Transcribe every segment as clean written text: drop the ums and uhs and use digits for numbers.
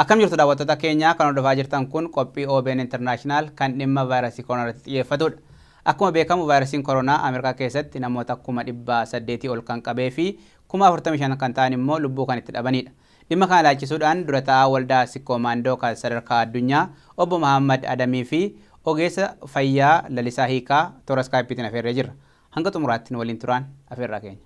Akkam jirtu daawwattoota keenya kan hordofaa jirtan kun qophii OBN International kan dhimma vaayirasii koronaa irratti xiyyeeffatudha. Akkuma beekamu vaayirasiin koronaa Ameerikaa keessatti namoota 800,000 ol kan qabee fi 45,000 kan ta'an immoo lubbuu kan itti dhabanidha. Dhimma kana ilaalchisuudhaan dura taa'aa waldaa Sikkoo-Mandoo kan sadarkaa addunyaa obbo Mahammad Adamii fi ogeessa fayyaa Lalisaa Hiikaa toora iskaayippiitiin afeerree jirra. Hanga xumuraatti nu waliin turaan afeerraa keenya.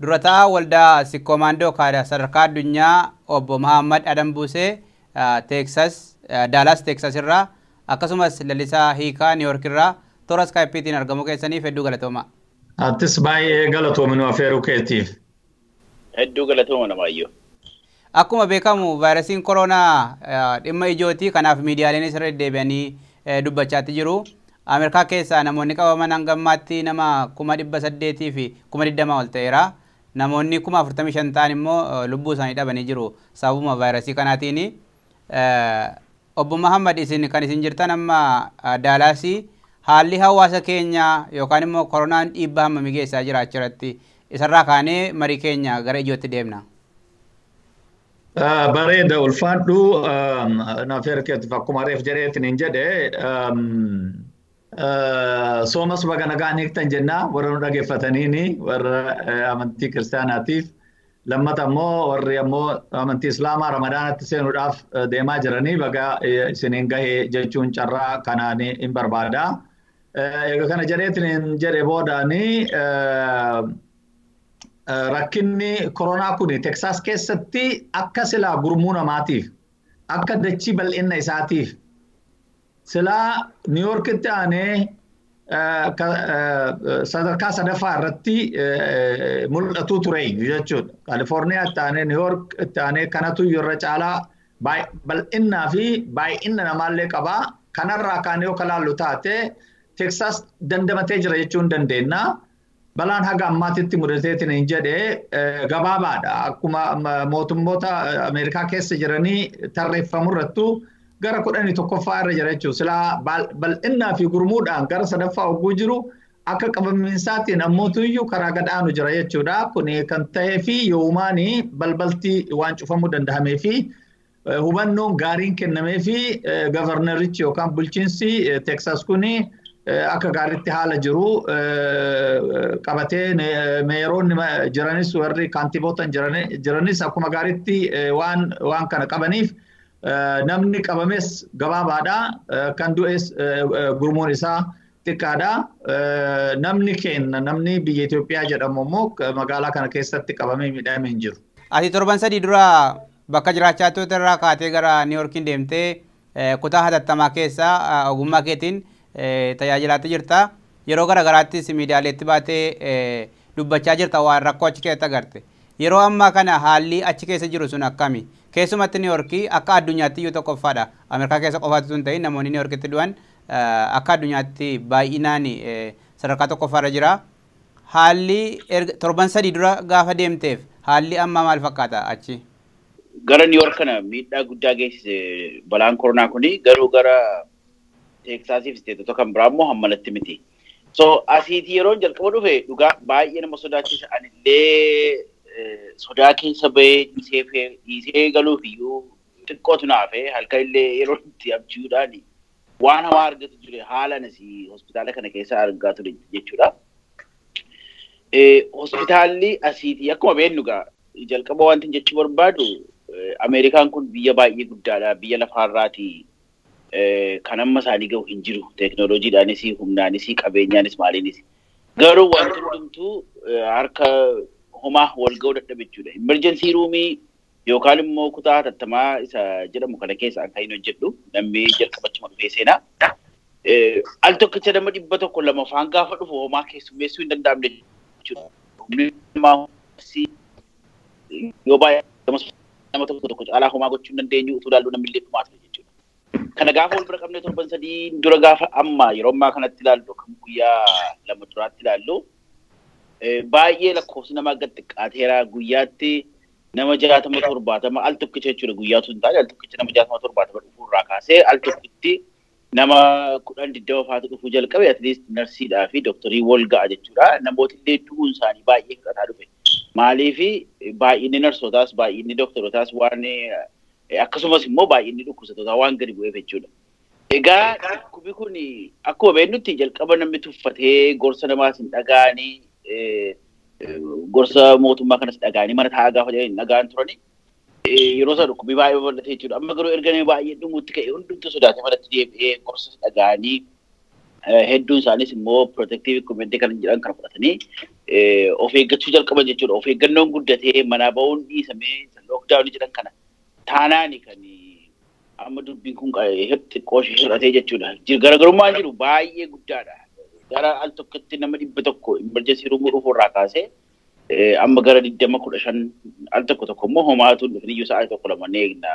Dura taa'aa waldaa Sikkoo-Mandoo kan sadarkaa addunyaa obbo Mahammad Adam Buusee Teeksas, Daalaas Teeksas irraa akkasumas Lalisaa Hiikaa Niiwoork irraa toora iskaayippiitiin argamuu keessaniif hedduu galatooma. Atis baay'ee galatoomi nu afeeruu keetiif. Hedduu galatooma namaayyoo. Akkuma beekamu vaayirasiin koronaa dhimma ijooti, kanaaf miidiyaaleen irra deddeebi'anii dubbachaatti jiru. Ameerikaa keessaa namoonni qabaman hanga ammaatti nama 820,000 ol ta'eera. Namoonni 45,000 ta'an immoo lubbuu isaanii dhabanii jiru sababuma vaayirasii kanaatiin. Obbo Mahammad, isin kan isin jirtan amma Daalaasii, haalli hawaasa keenyaa yookaan immoo koronaan dhiibbaa hammamii geessisaa jira achirratti? Isarraa kaanee marii keenya gara ijootti deemna. Bareeda, ulfaadhu. Naaf ergeetiif akkuma reef jedheetiin hin jedhe, soomas baga nagaan hiiktan jennaa warra nu dhageeffataniini warra amantii kiristaanaatiif. Lammata immoo warri ammoo amantii islaamaa ramadaanatti seenuudhaaf deemaa jiranii baga isiniin gahee jechuun carraa kanaan hin barbaada. Egaa kana jedheetiin hin jedhe boodaanii, rakkinni koronaa kun Teksaas keessatti akka silaa gurmuu namaatiif, akka dachii bal'ina isaatiif silaa Niiwoorkitti aanee sadarkaa sadaffaa irratti mul'atuu ture jechuudha. Kaalifoorniyaa itti aanee, Niiwoork itti aanee, kanatu irra caalaa bal'innaa fi baay'ina namaallee qabaa. Kanarraa kaanee yoo kalaallu taate Teksaas dandamatee jira jechuu hin dandeenya. Balaan haga ammaatitti mudateetiin hin jedhe gabaabaadha. Akkuma mootummoota Ameerikaa keessa jiranii tarreeffamu irrattuu gara 11ffaa irra jira jechuudha. Silaa bal'innaa fi gurmuudhaan gara sadaffaa hogguu jiru, akka qabamiinsaatiin ammootu karaa gadhaanu jira jechuudha. Kun kan ta'ee fi yoomaanii balbalti waan cufamuu danda'amee fi hubannoon gaariin kennamee fi gavarnerichi yookaan bulchiinsi Teksas kuni akka gaariitti haala jiru qabatee, meeroonni jiranis warri kaantibootan jiranis akkuma gaariitti waan kana qabaniif namni qabames gabaabaadha, kan du'es gurmuun isaa xiqqaadha. Namni keenya, namni biyya Itoophiyaa jedhamu immoo magaalaa kana keessatti qabamee miidhamee hin jiru. Ati torban 3 dura bakka jiraachaa turte irraa kaatee gara Niiwoorkiin deemtee kutaa hatattamaa keessa ogummaa keetiin tajaajilaatti jirta. Yeroo gara garaattis miidiyaaleetti baatee dubbachaa jirta waan rakkoo achi keessatti agarte. Yeroo ammaa kana haalli achi keessa jiru sun akkami? Keessumatti Niiwoorkii akka addunyaatti iyyuu tokkoffaadha. Ameerikaa keessa qofaatu sun ta'in namoonni Niiwoorkitti du'an akka addunyaatti baay'inaan sadarkaa tokkoffaarra jira. Haalli torban 3 dura gaafa deemteef haalli ammaa maal fakkaata achi? Gara Niiwoork kana miidhaa guddaa geessise balaan koronaa kuni, garuu gara Teeksaasii fi isteetota kan biraa immoo hammanatti miti. So asiitii yeroo jalqaba dhufe dhugaa baay'ee nama sodaachisa. Anillee sodaa keessa bahee dhiisee galuuf iyyuu xiqqootu naafe, halkan illee yeroo itti abjuudhaan waan hamaa argatu ture, haala asii hospitaala kana keessa argaa ture jechuudha. Hospitaalli asiitii akkuma beeknu egaa jalqaba wanti jechuu barbaadu, Ameerikaan kun biyya baay'ee guddaadha, biyya lafaarraati. Kan amma isaanii gahu hin jiru, teeknooloojiidhaanis, humnaanis, qabeenyaanis, maaliinis. Garuu wanti hundumtuu harka homaa wal ga'uu dadhabe jechuudha. Emergency roomii yookaan immoo kutaa hatattamaa isa jedhamu kana keessa kan hin hojjedhu, namni jalqabachuma dhufee seenaa. Al tokkicha nama 100 2 faan gaafa dhufu homaa keessummeessuu hin danda'amne jechuudha. Humni namaa yoo baay'ee nama tokko tokko caalaa homaa gochuu hin dandeenyu, utuu ilaallu namni illee dhumaa ture jechuudha. Kana gaafa wal bira qabnee torban 3 dura gaafa amma yeroo ammaa kanatti ilaallu, kan guyyaa 2 duraatti ilaallu, baay'ee lakkoofsi namaa gad xiqqaateera. Guyyaatti nama 60 70 al tokkicha jechuudha, guyyaatu hin taane al tokkicha nama 60 70 dhufuurraa kaasee al tokkitti Nama 10-20 faatu dhufuu jalqabe at least narsiidhaa fi dooktarii wal ga'a jechuudha. Namooti illee du'uun isaanii baay'ee hir'ataa dhufe. Maaliif baay'inni narsootaas baay'inni dooktorootaas waan akkasumas immoo baay'inni dhukkubsatootaa waan gadi bu'eef jechuudha. Egaa dhukkubni kun akkuma beeknutti jalqaba namni tuffatee gorsa namaas hin dhaga'anii gorsa mootummaa kanas dhaga'anii mana taa'aa gaafa jedhan hin dhaga'an turani. Yeroo sana dhukkubni baay'ee babal'ate jechuudha. Amma garuu erga namni baay'ee dhumuutti ka'e hundumtuu sodaatee manatti deebi'ee gorsa dhaga'anii hedduun isaanis immoo protective equipment kan jedhan kana fudhatanii of eeggachuu jalqaban jechuudha. Of eeggannoon guddatee manaa ba'uun dhiisamee lockdown jedhan kana taanaani kan amma dubbiin kun xiqqoo hir'atee jechuudha. Garaagarummaan jiru baay'ee guddaadha. Gara al tokkotti nama 100 emergency room dhufu irraa kaasee amma gara 20-15 al tokko tokko immoo homaatu dhufin iyyuu sa'aatii tokko lama ni eegna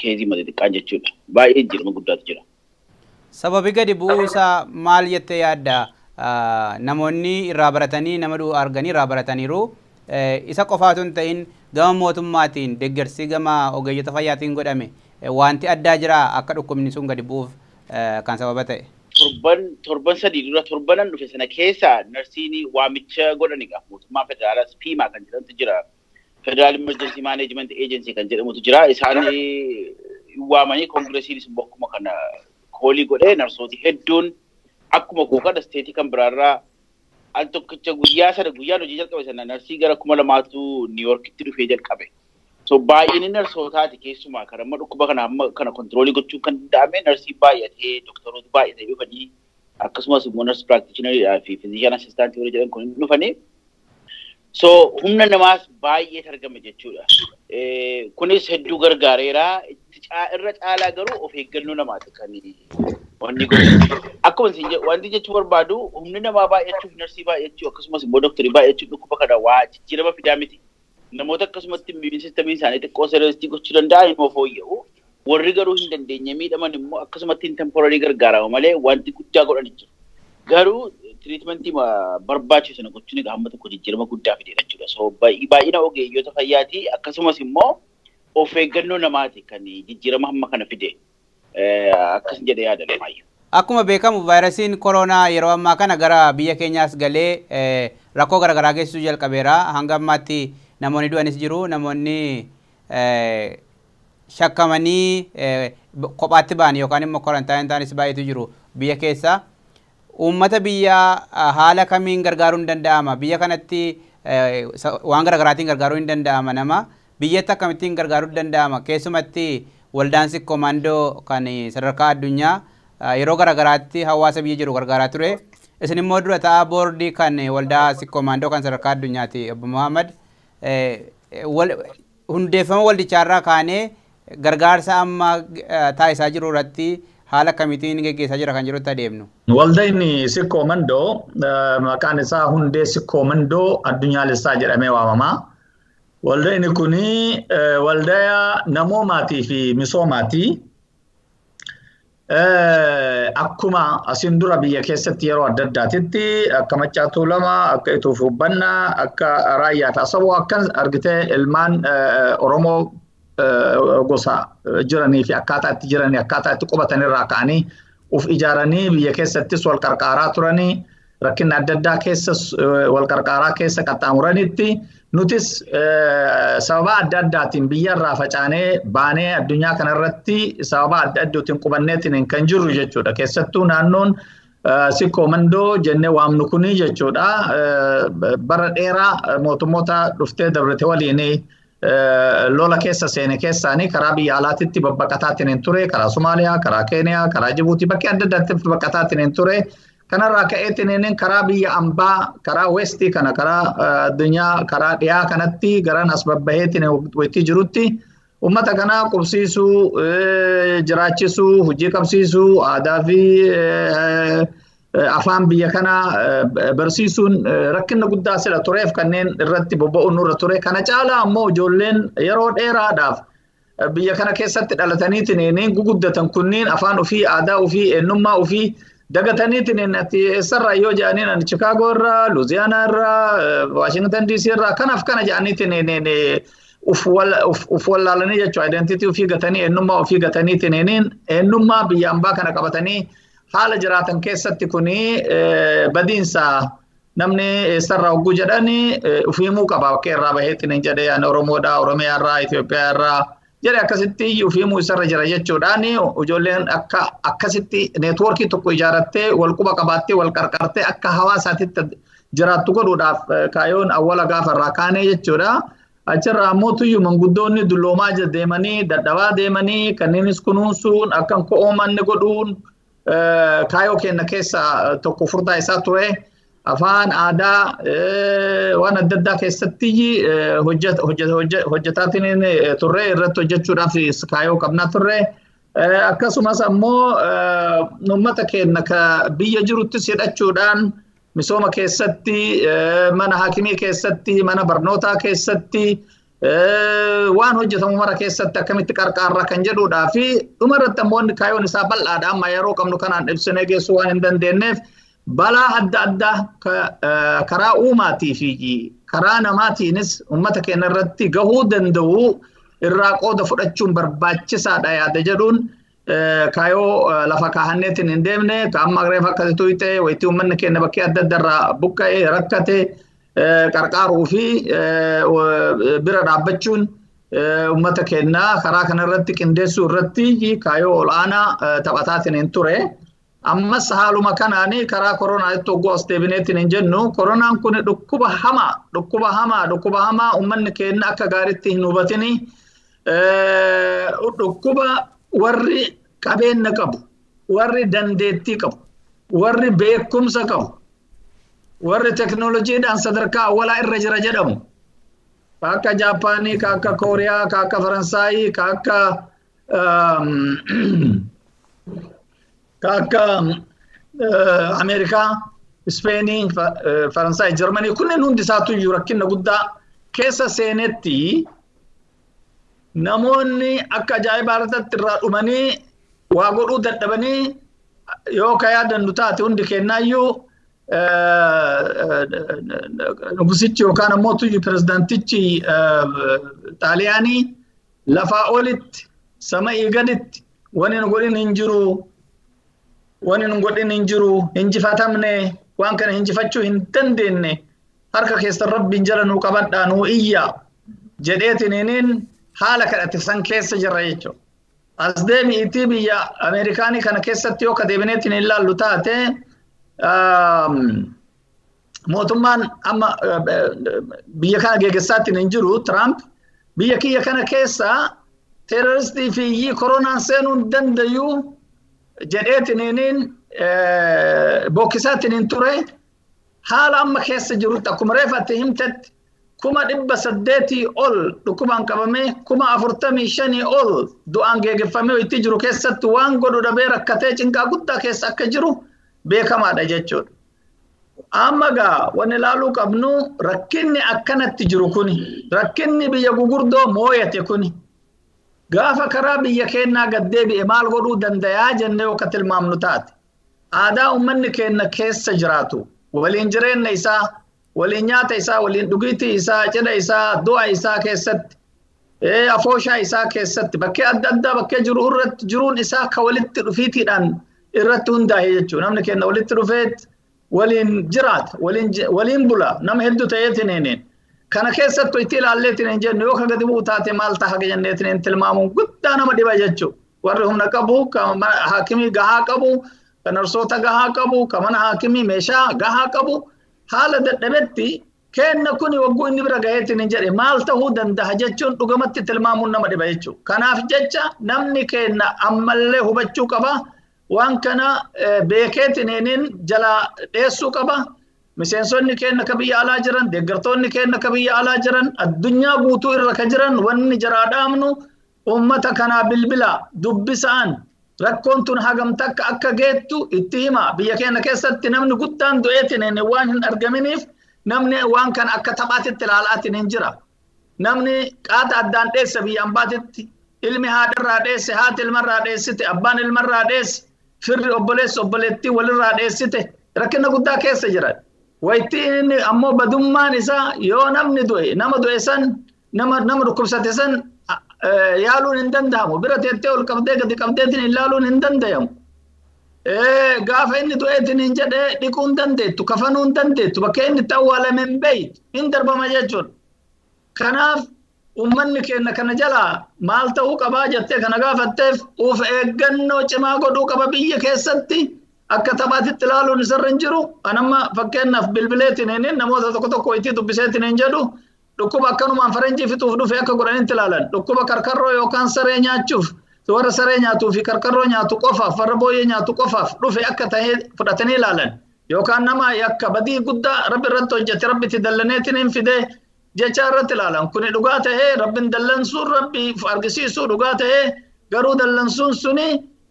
keezii mata xiqqaan jechuudha. Baay'ee jijjiirama guddaatu jira. Sababi gadi bu'uu isaa maal jettee yaadda? Namoonni irraa baratanii nama du'u arganii irraa barataniiru. Isa qofaatu hin ta'in gama mootummaatiin deeggarsi gama ogeeyyota fayyaatiin godhame wanti addaa jira akka dhukkubni sun gadi bu'uuf kan sababa ta'e. Torban sadii dura torbanan dhufe sana keessa narsiin waamicha godhaniidha. Mootummaan federaalaas FEMA kan jedhamtu jira. Federal Emergency Management Agency kan jedhamutu jira. Isaan waamanii koongiresiinis immoo akkuma kana koolii godhee narsooti hedduun akkuma koo kana isteetii kan biraarraa al tokkicha guyyaa sana guyyaan hojii jalqabe sana narsii gara 2000tu Niiyorkitti dhufee jalqabe. So baay'inni narsootaati keessumaa kan amma dhukkuba kana amma kana kontiroolii gochuun kan danda'ame narsii baay'atee doktoroota baay'atee dhufanii akkasumas immoo nurse practitionerii fi physician assistant warri jedhan kun dhufanii. So humna namaas baay'ee argame jechuudha. Kunis hedduu gargaareera. Irra caalaa garuu of eeggannoo namaati kan wanni godhu. Akkuma isin wanti jechuu barbaadu humni namaa baay'achuuf narsii baay'achuu akkasumas immoo dooktarii baay'achuu dhukkuba kana waa jijjiirama fidaa miti. Namoota akkasumatti immune systemiin isaanii xiqqoo seerastii gochuu danda'an immoo fooyya'u. Warri garuu hin dandeenye miidhaman immoo akkasumatti temporarii gargaarama malee wanti guddaa godhan jiru. Garuu tiriitmentii barbaachisu sana gochuun egaa hamma tokko jijjiirama guddaa fideera jechuudha. So baay'ina ogeeyyota fayyaati akkasumas immoo of eeggannoo namaati kan jijjiirama hamma kana fide. Akkas jedhee yaada lamaayyuu. Akkuma beekamu vaayirasiin koronaa yeroo ammaa kana gara biyya keenyaas galee rakkoo garaagaraa geessisuu jalqabeera. Hanga ammaatti namoonni du'anis jiru. Namoonni shakkamanii kophaatti ba'an yookaan immoo korantaayinii ta'anis baay'eetu jiru biyya keessa. Uummata biyyaa haala kamiin gargaaruun danda'ama? Biyya kanatti waan garaagaraatiin gargaaruun hin danda'ama nama. Biyyatti akkamittiin gargaaruun danda'ama? Keessumatti waldaan Sikkoo Mandoo kan sadarkaa addunyaa yeroo garaagaraatti hawaasa biyya jiru gargaaraa ture. Isin immoo dura ta'aa boordii kan waldaa Sikkoo Mandoo kan sadarkaa addunyaati Obbo Muhammad. Hundeeffama waldichaarraa kaanee gargaarsa amma taasisaa jiru irratti haala kamiitiin geggeessaa jira kan jirutti adeemnu. Waldaan Sikkoo Mandoo maqaan isaa hundee Sikkoo Mandoo addunyaalessaa jedhamee waamama. Waldaan kun waldaa namoomaatii fi misoomaati. Akkuma asiin dura biyya keessatti yeroo adda addaatitti akka Maccaa Tuulamaa, akka Ituu fi Hubbannaa, akka Raayyaa fi Asaboo akkan argitee ilmaan Oromoo gosa jiranii fi akkaataa itti jiranii akkaataa itti qubatan irraa ka'anii uf ijaaranii biyya keessattis wal qarqaaraa turanii rakkina adda addaa keessas wal qarqaaraa keessa qaxxaamuranitti nutis sababa adda addaatiin biyyarraa facaanee baanee addunyaa kanarratti sababa adda addaatiin qubanneetiin kan jirru jechuudha. Keessattuu naannoon Sikkoo Mandoo jennee waamnu kuni jechuudha. Bara dheeraa mootummoota dhuftee dabrete waliin lola keessa seene keessaanii karaa biyya alaatitti babbaqataatiin hin ture. Karaa Somaaliyaa, karaa Keeniyaa, karaa Jibuutii bakkee adda addaatti babbaqataatiin hin ture. Kanarraa ka'eetiin karaa biyya ambaa, karaa westii kana, karaa addunyaa, karaa dhiyaa kanatti garaan as babbaheetiin waytii jirutti uummata kanaa qubsiisuu, jiraachisuu, hojii qabsiisuu, aadaa fi afaan biyya kanaa barsiisuun rakkina guddaa sila tureef kanneen irratti bobba'uun nurra ture. Kana caalaa ammoo ijoolleen yeroo dheeraadhaaf biyya kana keessatti dhalataniitiin guguddatan kunniin afaan ofii, aadaa ofii, eenyummaa ofii dagataniitiin ati eessarraa yoo jedhaniin ani Chicago irraa, Louisiana irraa, Washington DC irraa kanaaf kana jedhaniitiin uf wallaalanii jechuudha. Identitii ofii gatanii eenyummaa ofii gatanii tiniiniin eenyummaa biyya ambaa kana qabatanii haala jiraatan keessatti kuni badiinsa namni eessarraa hogguu jedhani uf himuu qaba bakka irraa baheetiin hin jedhee ani Oromoodha, Oromiyaa irraa, Itoophiyaa irraa jedhe akkasitti uf himuu isarra jira jechuudhaan ijoolleen akka akkasitti neetwoorkii tokko ijaarrattee wal quba qabaattee wal qarqartee akka hawaasaatitti jiraattu godhuudhaaf kaayyoon awwala gaafa irraa kaanee jechuudha. Achirraa ammoo tuyyuu manguddoonni dulloomaa deemanii dadhabaa deemanii kanneenis kunuunsuun akka hin ko'oomanne godhuun kaayyoo keenya keessa tokko furdaa isaa ture. Afaan aadaa waan adda addaa keessatti hojjetaatiin turre irratti hojjechuudhaaf kaayyoo qabnaa turre. Akkasumas ammoo uummata keenya ka biyya jiruttis hidhachuudhaan misooma keessatti, mana haakimii keessatti, mana barnootaa keessatti waan hojjetamu mara keessatti akkamitti qarqaarra kan jedhuudhaa fi dhumarratti ammoo kaayyoon isaa bal'aadha amma yeroo qabnu kanaan ibsinee geessuu waan hin dandeenyeef balaa adda addaa karaa uumaatii fi karaa namaatiinis uummata keenya irratti gahuu danda'u irraa qooda fudhachuun barbaachisaadha yaada jedhuun kaayyoo lafa kaahanneetiin hin deemne amma reefa akkasitti tuyte wayitii uummanni keenya bakkee adda adda irraa buqqa'ee rakkate qarqaaruu fi bira dhaabbachuun uummata keenya karaa kanarratti qindeessuu irratti kaayyoo ol'aanaa taphataatiin hin ture. Ammas haaluma kanaan karaa koronaatti hogguu as deebineetiin hin jennu koronaan kun dhukkuba hamaa dhukkuba hamaa dhukkuba hamaa uummanni keenya akka gaariitti hin hubatini dhukkuba warri qabeenya qabu warri dandeettii qabu warri beekumsa qabu warri teknooloojiidhaan sadarkaa awwalaa irra jira jedhamu akka Jaapaanii ka akka Kooriyaa ka akka Faransaayii ka akka akka Ameerikaa, Ispeenii, Faransaay, Jarmanii kunneen hundi isaatu iyyuu rakkina guddaa keessa seenetti namoonni akka ajaa'ibaa irratti irraa dhumanii waa godhuu dadhabanii yoo ka yaadannu taate hundi kennaayyuu nugusichi yookaan ammoo tuyyu pirezidaantichi Xaaliyaanii lafaa olitti sama'ii gaditti wani nu godhin hin jiru wani nu godhin hin jiru hinjifatamne waan kana hinjifachuu hin dandeenye harka keessan rabbiin jala nuu qabadhaa nuu iyya jedheetiniin haala kadhate san keessa jirra jechuudha. As deemiitii biyya Ameerikaanii kana keessatti yoo ka deebineetiin hin laallu taate mootummaan amma biyya kana geggeessaatiin hin jiru Tiraamp biyya kiyya kana keessa teeroristii fi koronaan seenuu hin dandayu jedheetiniin bokkisaatiin hin ture haala amma keessa jirutti akkuma reefatti himtetti 800,000 ol dhukkubaan qabamee 45,000 ol du'aan geegeffamee itti jiru keessatti waan godhu dhabee rakkatee cinqaa guddaa keessa akka jiru beekamaadha jechuudha. Amma gaa wanni ilaaluu qabnu rakkinni akkanatti jiru kuni rakkinni biyya gugurdoo mooyate kuni gaafa karaa biyya keenyaa gad deebi'e maal godhuu dandayaa jennee yoo ka tilmaamnu taate aadaa uummanni keenya keessa jiraatu waliin jireenya isaa waliin nyaata isaa waliin dhugiitii isaa cidha isaa du'a isaa keessatti afooshaa isaa keessatti bakkee adda addaa bakkee jiru irratti jiruun isaa ka walitti dhufiitiidhaan irratti hundaa'e jechuudha. Namni keenya walitti dhufeet waliin jiraata waliin bula nama hedduu ta'eetiin kana keessattuu itti ilaalleetiin hin jennu yoo ka gadi bu'u taate maal ta'a jenneetiin hin tilmaamuun guddaa nama dhiba jechuudha. Warri humna qabu ka haakimii gahaa qabu ka narsoota gahaa qabu ka mana haakimii meeshaa gahaa qabu haala dadhabetti kenna kuni wagguu inni bira gaheetiin hin jedhe maal ta'uu danda'a jechuun dhugamatti tilmaamuun nama dhiba jechuudha. Kanaaf jecha namni kenna ammallee hubachuu qaba. Waan kana beekeetiin jala dheessuu qaba. Miseensonni keenya ka biyya alaa jiran, deeggartoonni keenya ka biyya alaa jiran, addunyaa guutuu irra ka jiran wanni jaraa dhaamnu uummata kanaa bilbila dubbisaan rakkoon tun hagam takka akka geettu itti hima. Biyya keenya keessatti namni guddaan du'eetiin waan hin argaminiif namni waan kana akka taphaatitti ilaalaatiin hin jira. Namni qaata addaan dheesse biyya ambaatitti ilmi haadharraa dheesse, haati ilmarraa dheessite, abbaan ilmarraa dheesse, firri obboleessi obboleettii walirraa dheessite rakkina guddaa keessa jiran. Wayitii inni ammoo badummaan isaa yoo namni du'e nama du'e san Nama dhukkubsate san yaaluun hin danda'amu. Bira teettee ol qabdee gadi qabdeetiin ilaaluun hin danda'amu. Gaafa inni du'eetiin hin jedhee dhiquu hin dandeettu, kafanuu hin dandeettu, bakka inni itti awwaalame hin beeytu, hin darbama jechuudha. Kanaaf uummanni keenya kana jalaa maal ta'uu qabaa jettee kana gaafatteef of eeggannoo cimaa godhuu qaba biyya keessatti akka taphaatitti ilaaluun isarra hin jiru. Anamma fakkeenyaaf bilbileetiin hin namoota tokko tokko itti dubbiseetiin hin jedhu dhukkuba akkanumaan faranjii fixuuf dhufe akka godhanitti ilaalan. Dhukkuba karkarroo yookaan saree nyaachuuf warra saree nyaatuu fi karkarroo nyaatu qofaaf warra booyyee nyaatu qofaaf dhufe akka ta'ee fudhatanii ilaalan. Yookaan nama yakka badii guddaa rabbi irratti hojjete rabbi itti dallaneetiin hin fidee jecha irratti ilaalan. Kuni dhugaa ta'ee rabbiin dallansuun rabbi argisiisuu dhugaa ta'ee garuu dallansuun suni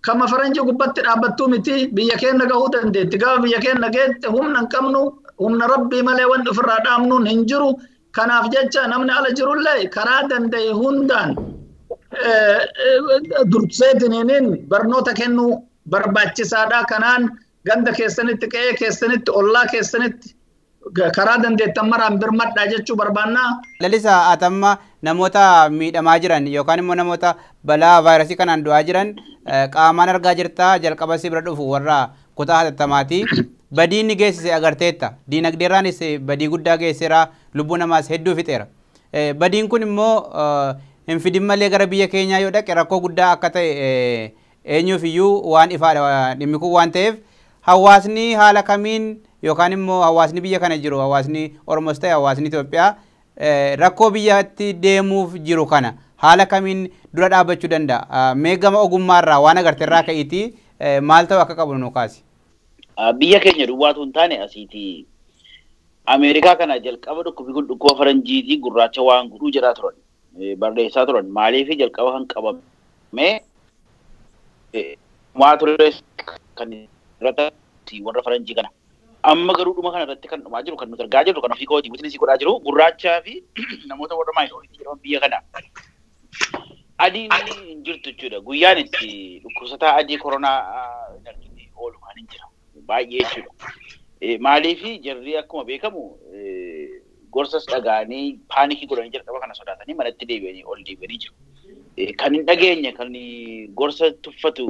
kama faranjii gubbatti dhaabbattuu miti biyya keenya gahuu dandeetti. Gaafa biyya keenya geette humna hin qabnu humna rabbii malee wanti ofirraa dhaabnuun hin jiru. Kanaaf jecha namni ala jirullee karaa danda'e hundaan durseetiniin barnoota kennuu barbaachisaadha. Kanaan ganda keessanitti, qe'ee keessanitti, ollaa keessanitti karaa dandeettan maraan birmadhaa jechuu barbaannaa. Lalisaa atamma namoota miidhamaa jiran yookaan immoo namoota balaa vaayirasii kanaan du'aa jiran qaamaan argaa jirta jalqaba si bira dhufu warra kutaa hatattamaati. Badii inni geessise agarteetta. Diinagdeerraanis badii guddaa geessiseera. Lubbuu namaas hedduu fixeera. Badiin kun immoo hin fidin malee gara biyya keenyaa yoo dhaqe rakkoo guddaa akka ta'e eenyuuf iyyuu waan ifaadha dhimmi kun waan ta'eef hawaasni haala kamiin yookaan immoo hawaasni biyya kana jiru hawaasni Oromoos ta'e hawaasni Itoophiyaa rakkoo biyyatti deemuuf jiru kana haala kamiin dura dhaabbachuu danda'a. Mee gama ogummaarraa waan agarteerraa ka'iitii maal ta'u akka qabu nu kaasi. Biyya keenya duwwaatu hin taane asiitii Ameerikaa kana jalqaba dhukkubni kun dhukkuba faranjiitii gurraacha waan godhuu jedhaa turan. Barreessaa turan maaliif jalqaba kan qabame maa ture kan irratti warra faranjii kana. Amma garuu dhuma kana irratti kan dhumaa jiru kan nuti argaa jirru kan ofii kootii witnessii godhaa jiru gurraachaa fi namoota warra maayinooritii jedhaman biyya kana. Adiin hin jirtu jechuudha. Guyyaan itti dhukkubsataa adii koronaa hin argine oolu kan hin jira. Baay'ee jechuudha. Maaliif jarri akkuma beekamu gorsas dhaga'anii paanikii godhanii jalqaba kana sodaatanii manatti deebi'anii ol deebi'anii jiru. Kan hin dhageenye kan gorsa tuffatu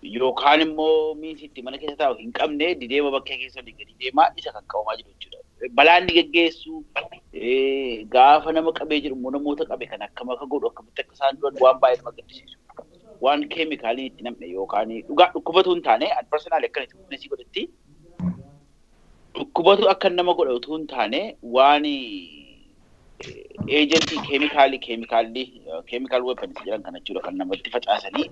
yookaan immoo miinsitti mana keessa taa'u hin qabne dideema bakkee keessa olii gadi deemaa isa kan qabamaa jiru jechuudha. Balaan ni geggeessu gaafa nama qabee jiru immoo namoota qabe kan akkam akka godhu akkamitti akka isaan du'an waan baay'ee nama gaddisiisu. Waan keemikaaliin itti nam'e yookaan dhugaa dhukkubatu hin taane an personally akkan itti witnessii godhetti dhukkubatu akka nama godha utuu hin taane waan eejentii keemikaalii keemikaalli keemikaal weapons jedhan kana jechuudha kan namatti facaasanii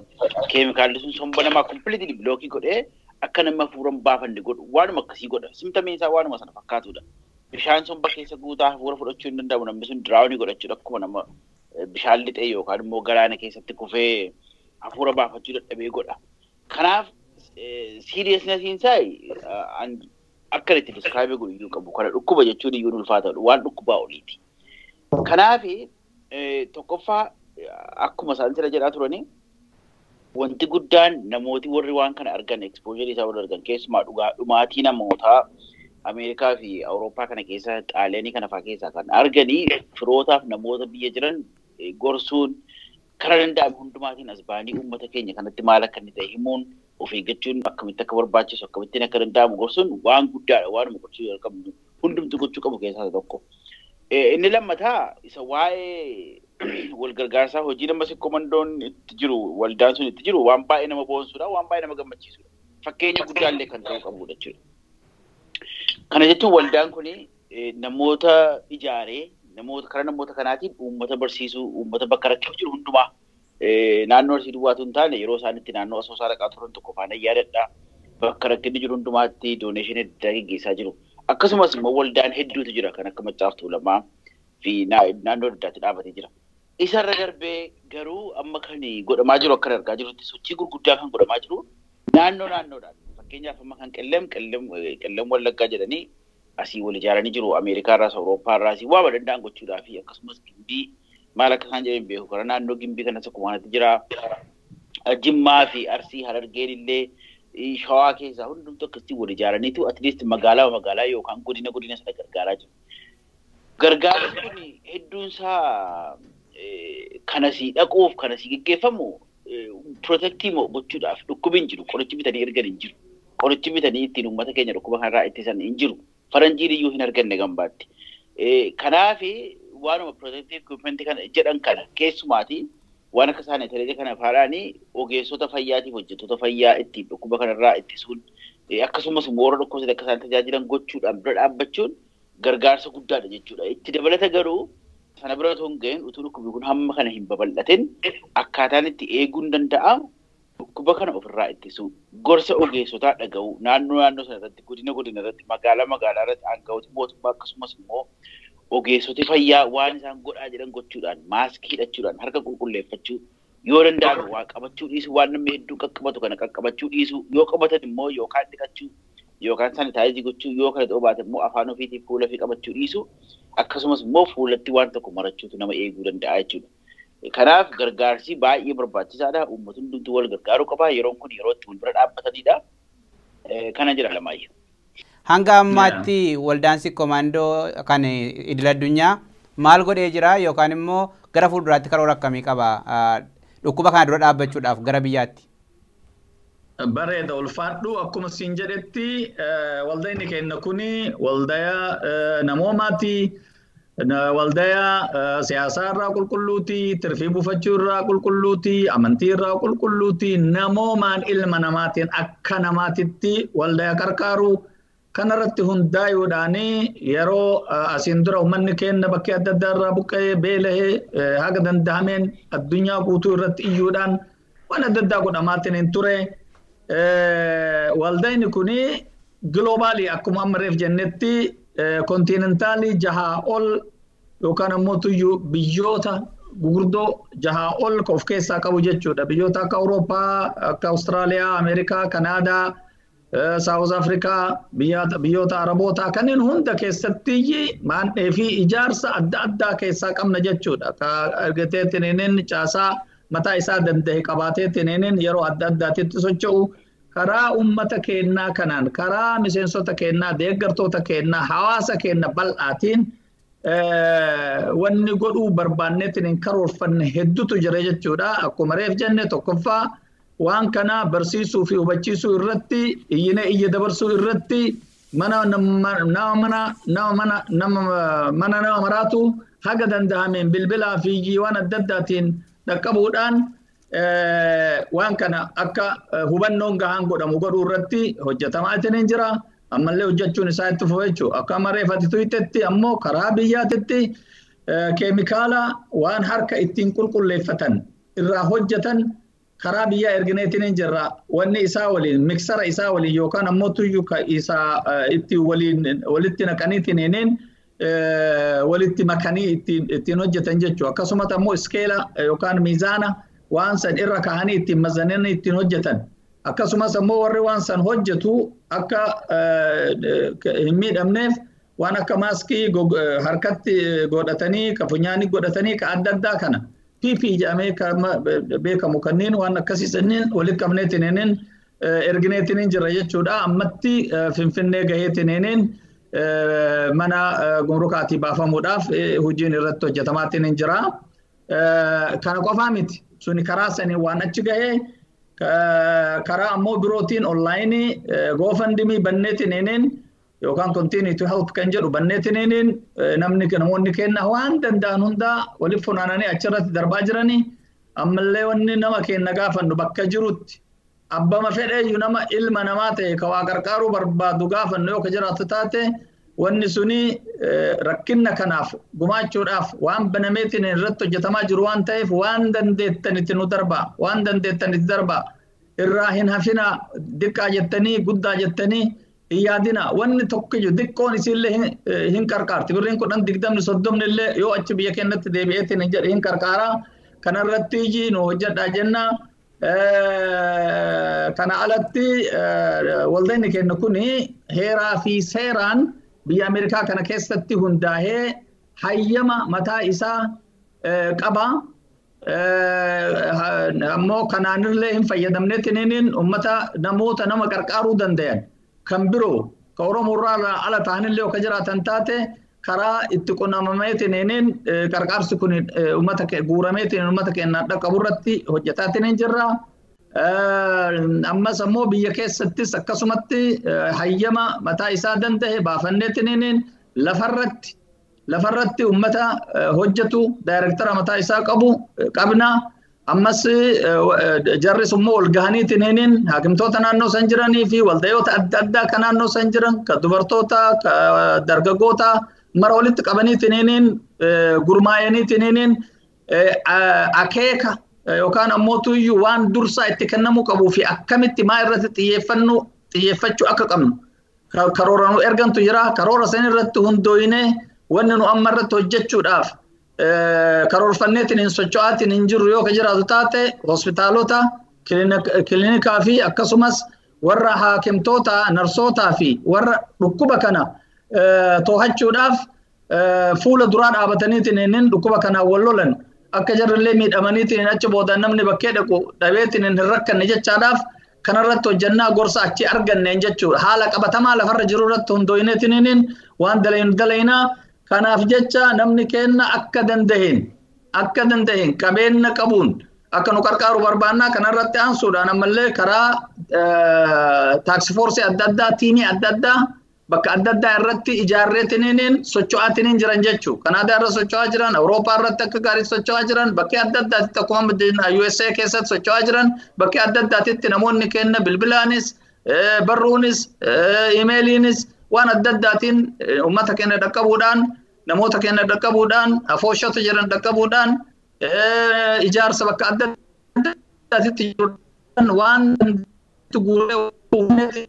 keemikaalli sun somba namaa completely blockii godhee akka nama hafuura hin baafanne godhu waanuma akkasii godha. Simtamiin isaa waanuma sana fakkaatudha. Bishaan somba keessa guutaa hafuura fudhachuu hin danda'amu namni sun diraawunii godhachuudha akkuma nama bishaan lixee yookaan immoo galaana keessatti kufee hafuura baafachuu dadhabee godha. Kanaaf seriousnessiin isaa akka itti describe godhu iyyuu qabu. Kana dhukkuba jechuun iyyuu ulfaataadha. Waan dhukkubaa oliiti. Kanaaf tokkoffaa akkuma isaan sira jedhaa turanii wanti guddaan namooti warri waan kana argan exposure isaa warri argan keessumaa dhugaa dhumaatii namootaa Ameerikaa fi Awurooppaa kana keessa Xaaliyaanii kana fa'aa keessaa kan arganii firootaaf namoota biyya jiran gorsuun karaa danda'ame hundumaatiin as ba'anii uummata keenya kanatti maal akka inni ta'e himuun of eeggachuun akkamitti akka barbaachisu akkamittiin akka danda'amu gorsuun waan guddaadha waanuma gochuu qabnu hundumtu gochuu qabu keessaa isa tokko. Inni lammataa isa waa'ee wal gargaarsaa hojii nama sikkomandoon itti jiru waldaan sun itti jiru waan baay'ee nama boonsuudha waan baay'ee nama gammachiisudha. Fakkeenya guddaallee kan ta'uu qabudha jechuudha. Kana jechuun waldaan kun namoota ijaaree namoota karaa namoota kanaatiin uummata barsiisuu uummata bakka rakkoo jiru hundumaa naannoo Arsii duwwaatu hin taane yeroo isaan itti naannoo Asoosaa dhaqaa turan tokko faana yaadadha. Bakka rakkinni jiru hundumaatti dooneeshinii adda addaa geggeessaa jiru. Akkasumas immoo waldaan hedduutu jira kan akka Maccaaf Tuulamaa fi naannoo adda addaatti dhaabatee jira. Isarra darbee garuu amma kan godhamaa jiru akka argaa jirutti sochii gurguddaa kan godhamaa jiru naannoo naannoodhaan. Fakkeenyaaf amma kan Qellem Wallaggaa jedhanii asii wal ijaaranii jiru Ameerikaa irraas Awurooppaa irraas waa danda'an gochuudhaa fi akkasumas Gimbii maal akka isaan jedhan beeku karaa naannoo Gimbii kanas akkuma kanatti jira. Jimmaa fi Arsii Harargeen illee Shawaa keessaa hundumtu akkasitti wal ijaaraniitu at least magaalaa magaalaa yookaan godina godina sana gargaaraa jiru. Gargaarsi kun hedduun isaa kanasii dhaquuf kanasii geggeeffamu protectii gochuudhaaf dhukkubi hin jiru. Qorichi bitanii ergan hin jiru. Qorichi bitanii ittiin uummata keenya dhukkuba kanarraa ittisan hin jiru. Faranjiin iyyuu hin arganne gambaatti. Kanaaf waanuma protective equipment kana jedhan kana keessumaati waan akka saanitaayizii kana faadhaanii ogeessota fayyaatiif hojjettoota fayyaa ittiin dhukkuba kanarraa ittisuun akkasumas immoo warra dhukkubsatan akka isaan tajaajilan gochuudhaan bira dhaabbachuun gargaarsa guddaadha jechuudha. Itti dabalata garuu sana bira otoo hin gahin utuu dhukkubni kun hamma kana hin babal'atin akkaataan itti eeguun danda'amu dhukkuba kana ofirraa ittisuu gorsa ogeessotaa dhaga'uu naannoo naannoo sana irratti godina godina irratti magaalaa magaalaa irratti aangawoota mootummaa akkasumas immoo ogeessoti fayyaa waan isaan godhaa jedhan gochuudhaan maaskii hidhachuudhaan harka qulqulleeffachuu yoo danda'ame waa qabachuu dhiisuu waan namni hedduu qaqqabatu kana qaqqabachuu dhiisuu yoo qabatan immoo yookaan dhiqachuu yookaan saanitaayizii gochuu yoo kana ta'uu baate immoo afaan ofiitiif fuula ofii qabachuu dhiisuu akkasumas immoo fuulatti waan tokko marachuutu nama eeguu danda'a jechuudha. Kanaaf gargaarsi baay'ee barbaachisaadha. Uummatni hundumtuu wal gargaaruu qaba. Yeroon kun yeroo itti wal bira dhaabbatanidha. Kana jira Alamaayyoo. Hanga ammaatti waldaan Sikkoo-Mandoo kan idil addunyaa maal godhee jira yookaan immoo gara fuulduraatti karoora akkamii qaba dhukkuba kana dura dhaabbachuudhaaf gara biyyaatti? Bareeda, ulfaadhu. Akkuma siin jedhetti waldaan keenya kuni waldaa namoomaati. Waldaa siyaasaa irraa qulqulluuti, tirfii buufachuu irraa qulqulluuti, amantii irraa qulqulluuti, namoomaan ilma namaatiin akka namaatitti waldaa qarqaaru. Kanarratti hundaa'uudhaan yeroo asiin dura uummanni keenya bakkee adda addaa irraa buqqa'ee beela'ee haga danda'ameen addunyaa guutuu irratti iyyuudhaan waan adda addaa godhamaatiin hin ture. Waldaan kuni globally akkuma amma reef jennetti kontiinentaalii jahaa ol yookaan ammoo tuyyuu biyyoota gurguddoo jahaa ol of keessaa qabu jechuudha. Biyyoota akka Awurooppaa, akka Awustiraaliyaa, Ameerikaa, Kanaadaa, Saawuz Afrikaa, biyyoota Arabootaa kanneen hunda keessatti maandhee fi ijaarsa adda addaa keessaa qabna jechuudha. Ka argateetiin caasaa mataa isaa danda'e qabaateetiin yeroo adda addaatitti socho'u karaa uummata keenyaa kanaan, karaa miseensota keenyaa, deeggartoota keenyaa, hawaasa keenya bal'aatiin wanni godhuu barbaanneetiin hin karoorfanne hedduutu jira jechuudha. Akkuma reef jenne, tokkoffaa waan kana barsiisuu fi hubachiisuu irratti, iyyinee iyya dabarsuu irratti, mana nama mana nama mana nama mana nama maraatu haga danda'ameen bilbilaa fi waan adda addaatiin dhaqqabuudhaan waan kana akka hubannoon gahaan godhamu godhuu irratti hojjetamaa hin jira. Ammallee hojjechuun isaa itti fufa jechuudha. Akka mareeffati tuyitetti ammoo karaa biyyaatitti keemikaala waan harka ittiin qulqulleeffatan irraa hojjetan karaa biyyaa ergineetiin hin jirra. Wanni isaa waliin miksara isaa waliin yookaan ammoo tuyyuu isaa itti waliin walitti naqaniitiin walitti makanii ittiin hojjetan jechuudha. Akkasumas ammoo iskeela yookaan miizaana waan san irra kaa'anii ittiin mazananii ittiin hojjetan. Akkasumas ammoo warri waan san hojjetu akka hin miidhamneef waan akka maaskii harkatti godhatanii, ka funyaanii godhatanii, ka adda addaa kana PP jedhamee kan beekamu kanneen waan akkasii sanniin walitti qabneetiin ergineetiin jira jechuudha. Ammatti Finfinnee gaheetiin mana gumrukaatii baafamuudhaaf hojiin irratti hojjetamaatiin jira. Kana qofaa miti. Suni karaa sanii waan achi gahee, karaa ammoo birootiin online GoFundMe banneetiin yookaan Continue to Help kan jedhu banneetiin namni namoonni kenna waan danda'an hundaa waliif funaananii achirratti darbaa jiranii. Ammallee wanni nama kenna gaafannu, bakka jirutti abbama fedheeyyu nama ilma namaa ta'e ka waa qarqaaruu barbaadu gaafannu, yoo ka jiraatu taate, wanni suni rakkinna kanaaf gumaachuudhaaf waan banameetiin irratti hojjetamaa jiru waan ta'eef, waan dandeettanitti nu darbaa, waan dandeettanitti darbaa, irraa hin hafina. Diqqaa jettanii guddaa jettanii hin yaadina. Wanni tokkiyyuu diqqoon isiillee hin qarqaarti. Birriin 10, 20, 30 illee yoo achi biyya keenyatti deebi'eetiin hin jedhe hin qarqaara. Kanarratti nu hojjedhaa jenna. Kana alatti waldaan keenya kuni heeraa fi seeraan biyya Ameerikaa kana keessatti hundaa'ee hayyama mataa isaa qaba. Ammoo kanaanillee hin fayyadamneetiin uummata namoota nama qarqaaruu danda'an kan biroo ka Oromoo irraa ala ta'anillee yoo ka jiraatan taate Karaa itti qunnamameetiin qarqaarsi kun uummata guurameetiin uummata keenya dhaqqabu irratti hojjetaatiin jirra. Ammas ammoo biyya keessattis akkasumatti hayyama mataa isaa danda'e baafanneetiin lafarratti uummata hojjetu daayirektara mataa isaa qabu qabna. Ammas jarris immoo ol gahaniitiin haakimtoota naannoo san jiranii fi waldayoota adda addaa kan naannoo san jiran kan dubartoota kan dargaggoota mara walitti qabaniitiin gurmaa'aniitiin akeeka yookaan ammoo tuyyuu waan dursaa itti kennamuu qabuu fi akkamitti maa irratti xiyyeeffachuu akka qabnu karoora nu ergantu jira. Karoora san irratti hundooyinee wanni nu amma irratti hojjechuudhaaf karoorfanneetiin hin socho'aatiin hin jirru yoo ka jiraatu taate hospitaalota, kiliinikaa fi akkasumas warra haakimtoota, narsootaa fi warra dhukkuba kana to'achuudhaaf fuula duraa dhaabataniitiin dhukkuba kanaan wal lolan akka jarrillee miidhamaniitiin achi booda namni bakkee dhaqu dhabeetiin hin rakkanne jechaadhaaf kanarratti hojjannaa gorsa achi arganneen jechuudha. Haala qabatamaa lafarra jiru irratti hundooyineetiin waan dalaynu dalaynaa. Kanaaf jecha namni kenna akka danda'een qabeenya qabuun akka nu qarqaaru barbaannaa. Kanarratti aansuudhaan ammallee karaa taaksii foorsii adda addaa, tiimii adda addaa bakka adda addaa irratti ijaarreetiniin socho'aatiniin jiran jechuudha. Kanaadaa irra socho'aa jiran, Awurooppaa irratti akka gaarii socho'aa jiran, bakkee adda addaatti akkuma USA keessatti socho'aa jiran, bakkee adda addaatitti namoonni kenna bilbilaanis, barruunis, imeeliinis waan adda addaatiin uummata keenya dhaqqabuudhaan, namoota keenya dhaqqabuudhaan, afooshota jiran dhaqqabuudhaan, ijaarsa bakka adda addaatitti jiruudhaan waan guuree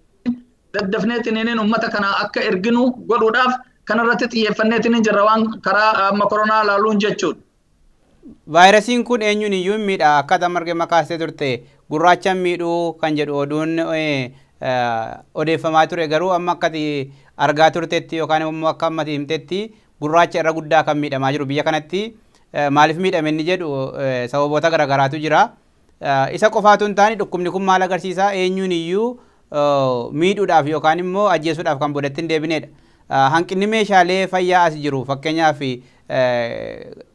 daddafneetiin uummata kana akka erginu godhuudhaaf kanarratti xiyyeeffanneetiin jirra waan karaa amma koronaa laaluun jechuudha. Vaayirasiin kun eenyuun iyyuu miidha akkaataa margee makaasee turte gurraacha miidhuu kan jedhu oduun odeeffamaa ture, garuu amma akkati argaa turtetti yookaan immoo akka ammati himtetti gurraacha irra guddaa kan miidhamaa jiru biyya kanatti. Maaliif miidhame inni jedhu sababoota garaagaraatu jira. Isa qofaatu hin taane dhukkubni kun maal agarsiisa? Eenyuun iyyuu miidhuudhaaf yookaan immoo ajjeesuudhaaf kan boodatti hin deebinedha. Hanqinni meeshaalee fayyaa as jiru, fakkeenyaaf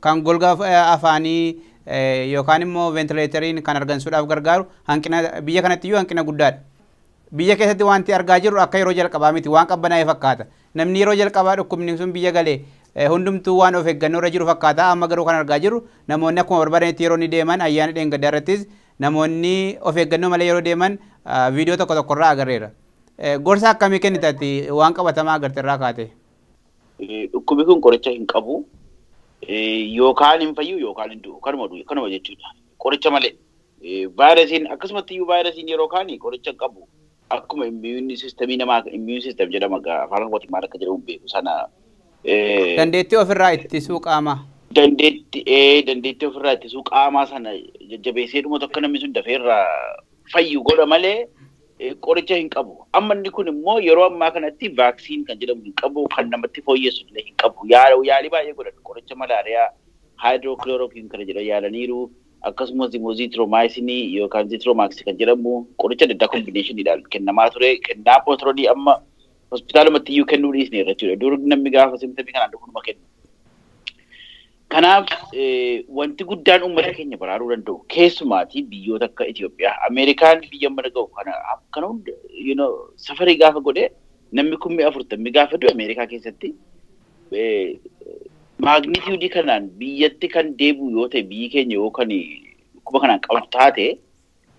kan golga afaanii yookaan immoo ventileeteriin kan argamsuudhaaf gargaaru hanqina biyya kanatti iyyuu hanqina guddaadha. Biyya keessatti wanti argaa jirru akka yeroo jalqabaa miti, waan qabbanaa'e fakkaata. Namni yeroo jalqabaa dhukkubni sun biyya galee hundumtuu waan of eeggannoo irra jiru fakkaata. Amma garuu kan argaa jirru namoonni akkuma barbaadanitti yeroo inni deeman, ayyaana dheengaddaa irrattis namoonni of eeggannoo malee yeroo deeman viidiyoo tokko tokko irraa agarreera. Gorsa akkamii kennitati waan qabatamaa agarte irraa kaate? Dhukkubni kun qoricha hin qabu. Yookaan hin fayyu yookaan hin du'u. Kanuma jechuudha. Qoricha malee. Vaayirasiin akkasumatti iyyuu vaayirasiin yeroo kaani qoricha hin qabu. Akkuma immuun sistemii namaa, immuun sistem jedhama afaan Oromootiin maal akka jedhamu beeku sana. Dandeettii ofirraa ittisuu qaamaa. Dandeettii ofirraa ittisuu qaamaa sana jajjabeessee dhuma tokko namni sun dafee irraa fayyu godha malee qoricha hin qabu. Amma inni kun immoo yeroo ammaa kanatti vaaksiin kan jedhamu hin qabu, kan namatti fooyyessu illee hin qabu. Yaalii baay'ee godhan, qoricha malaariyaa haayidrookiloorookiin kana jedhan yaalaniiru. Akkasumas immoo ziitiroomaaysinii yookaan ziitiroomaaks kan jedhamu qoricha adda addaa kombineeshiniidhaan kennamaa ture. Kennaa pootiroonii amma hospitaalumatti iyyuu kennuu dhiisneerra jechuudha. Dur namni gaafa simtamii kanaan dhufuma kennu. Kanaaf wanti guddaan uummata keenya baraaruu danda'u keessumaatii biyyoota akka Itoophiyaa, Ameerikaan biyya mana ga'u kana hunda safarii gaafa godhee namni 40,000 gaafa du'e Ameerikaa keessatti magnituudii kanaan biyyatti kan deebi'u yoo ta'e, biyyi keenya yoo kan dhukkuba kanaan qabatu taate,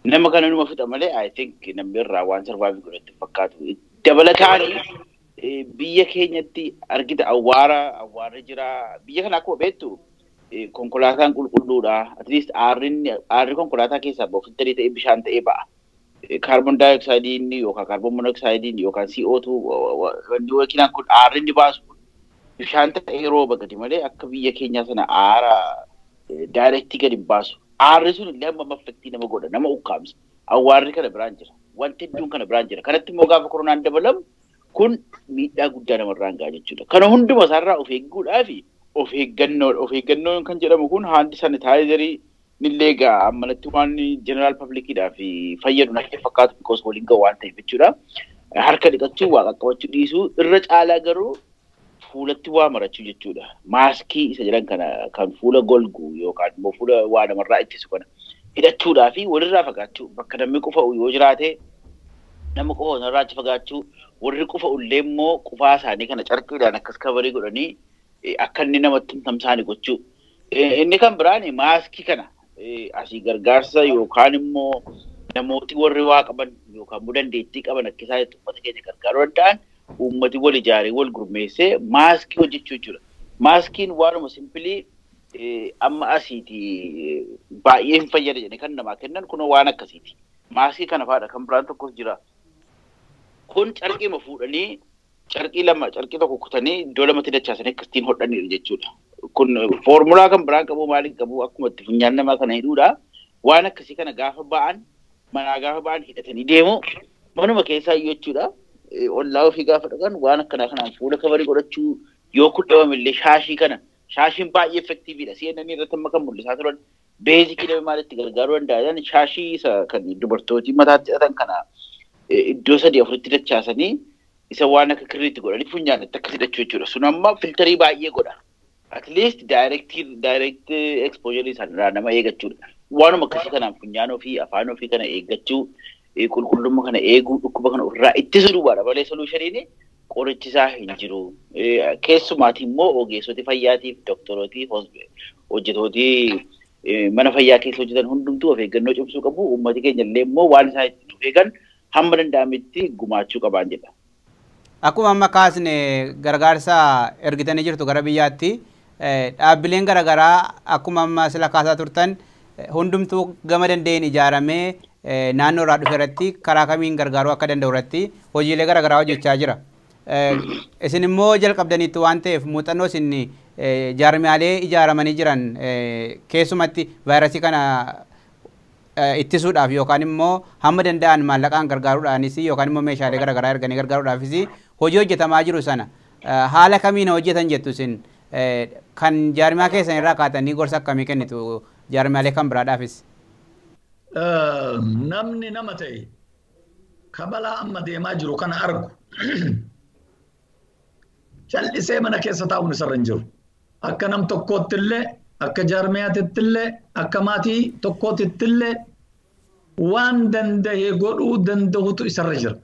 nama kana numa fixa malee I think namni irraa waan sarvaayivii godhatti fakkaatu. Dabalataan biyya keenyatti argita awwaarri jira. Biyya kana akkuma beektu konkolaataan qulqulluudha. At least aarri konkolaataa keessaa bahu filtarii ta'ee bishaan ta'ee ba'a. Kaarboon daayoksaayidiin yookaan kaarboon monoksaaydiin yookaan CO2 wanni wakiilaan kun aarri inni baasu kun bishaan ta'ee rooba gadi malee akka biyya keenyaa sana aara daayirektii gadi hin baasu. Aarri sun illee amma affektii nama godha, nama ukkaamsa. Awwaarri kana biraan jira. Wanti hedduun kana biraan jira. Kanatti immoo gaafa koronaan dabalamu kun miidhaa guddaa namarraan ga'a jechuudha. Kana hunduma isaarraa of eegguudhaaf of eeggannoodha. Of eeggannoon kan jedhamu kun haandi sanitaayizarii nillee egaa ammalatti waan jeneraal pablikiidhaaf fayyadu natti fakkaatu because waliin gahu waan ta'eef jechuudha. Harka dhiqachuu, waa qaqqabachuu dhiisuu irra caalaa garuu Fuulatti waa marachuu jechuudha. Maaskii isa jedhan kana kan fuula golgu yookaan immoo fuula waa namarraa ittisu kana hidhachuudhaa fi walirraa fagaachuu, bakka namni qufa'u yoo jiraate nama qufa'u sanarraa achi fagaachuu, warri qufa'u illee immoo qufaa isaanii kana carqiidhaan akkas kabarii godhanii akka inni namatti hin tamsaane gochuu. Inni kan biraan maaskii kana asii gargaarsa yookaan immoo namooti warri waa qaban yookaan immoo dandeettii qaban akka isaan itti uummata keenya gargaaruu danda'an uummati wal ijaaree wal gurmeessee maaskii hojjechuu jechuudha. Maaskiin waanuma simpilii amma asiiti baay'ee hin fayyada jedhanii kan namaa kennan kun waan akkasiiti. Maaskii kana fa'aadha kan biraan tokkos jira. Kun carqiima fuudhanii carqii lama carqii tokko kutanii iddoo lamatti dachaasanii akkasitiin hodhaniiru jechuudha. Kun foormulaa kan biraan qabu maaliin qabu akkuma itti funyaan namaa kana hidhuudha. Waan akkasii kana gaafa ba'an manaa gaafa ba'an hidhatanii deemu manuma keessaa jechuudha. Ollaa ofii gaafa dhaqan waan akkanaa kanaan fuula kabarii godhachuu yoo kun dhabame illee shaashii kana shaashiin baay'ee effektiiviidha. CNN irratti amma kan mul'isaa turan beezikii nama maalitti gargaaruu danda'an shaashii isa kan dubartootii mataatti hidhatan kana iddoo sadii afuritti dachaasanii isa waan akka kirriitti godhanii funyaanitti akkas hidhachuu jechuudha. Sun amma filtarii baay'ee godha. At least direct exposure isaanirraa nama eeggachuudha. Waanuma akkasii kanaan funyaan ofii afaan ofii kana eeggachuu qulqullummaa kana eeguu dhukkuba kana ofirraa ittisuu duwwaadha malee solushiniin qorichisaa hin jiru. Keessumaati immoo ogeessoti fayyaatiif doktorooti hojjettooti mana fayyaa keessa hojjetan hundumtuu of eeggannoo cimsuu qabu. Uummati keenya illee immoo waan isaan ittiin of eegan hamma danda'ametti gumaachuu qabaan jedha. Akkuma amma kaasne gargaarsa ergitanii jirtu gara biyyaatti dhaabbileen garaagaraa akkuma amma sila kaasaa turtan hundumtuu gama danda'een ijaaramee naannoo irraa dhufe irratti karaa kamiin gargaaruu akka danda'u irratti hojiilee garaagaraa hojjechaa jira. Isin immoo jalqabdaniitu waan ta'eef muuxannoo isin jaarmiyaalee ijaaramanii jiran keessumatti vaayirasii kana ittisuudhaaf yookaan immoo hamma danda'an maallaqaan gargaaruudhaanis yookaan immoo meeshaalee garaagaraa erganii gargaaruudhaafis hojii hojjetamaa jiru sana haala kamiin hojjetan jettu isin kan jaarmiyaa keessan irraa kaatanii gorsa akkamii kennitu jaarmiyaalee kan biraadhaafis? Namni nama ta'e kabalaa amma deemaa jiru kana argu callisee mana keessa taa'uun isarra hin jiru. Akka nam tokkootti illee, akka jaarmiyaatitti illee, akka maatii tokkootti illee waan danda'e godhuu danda'utu isarra jira.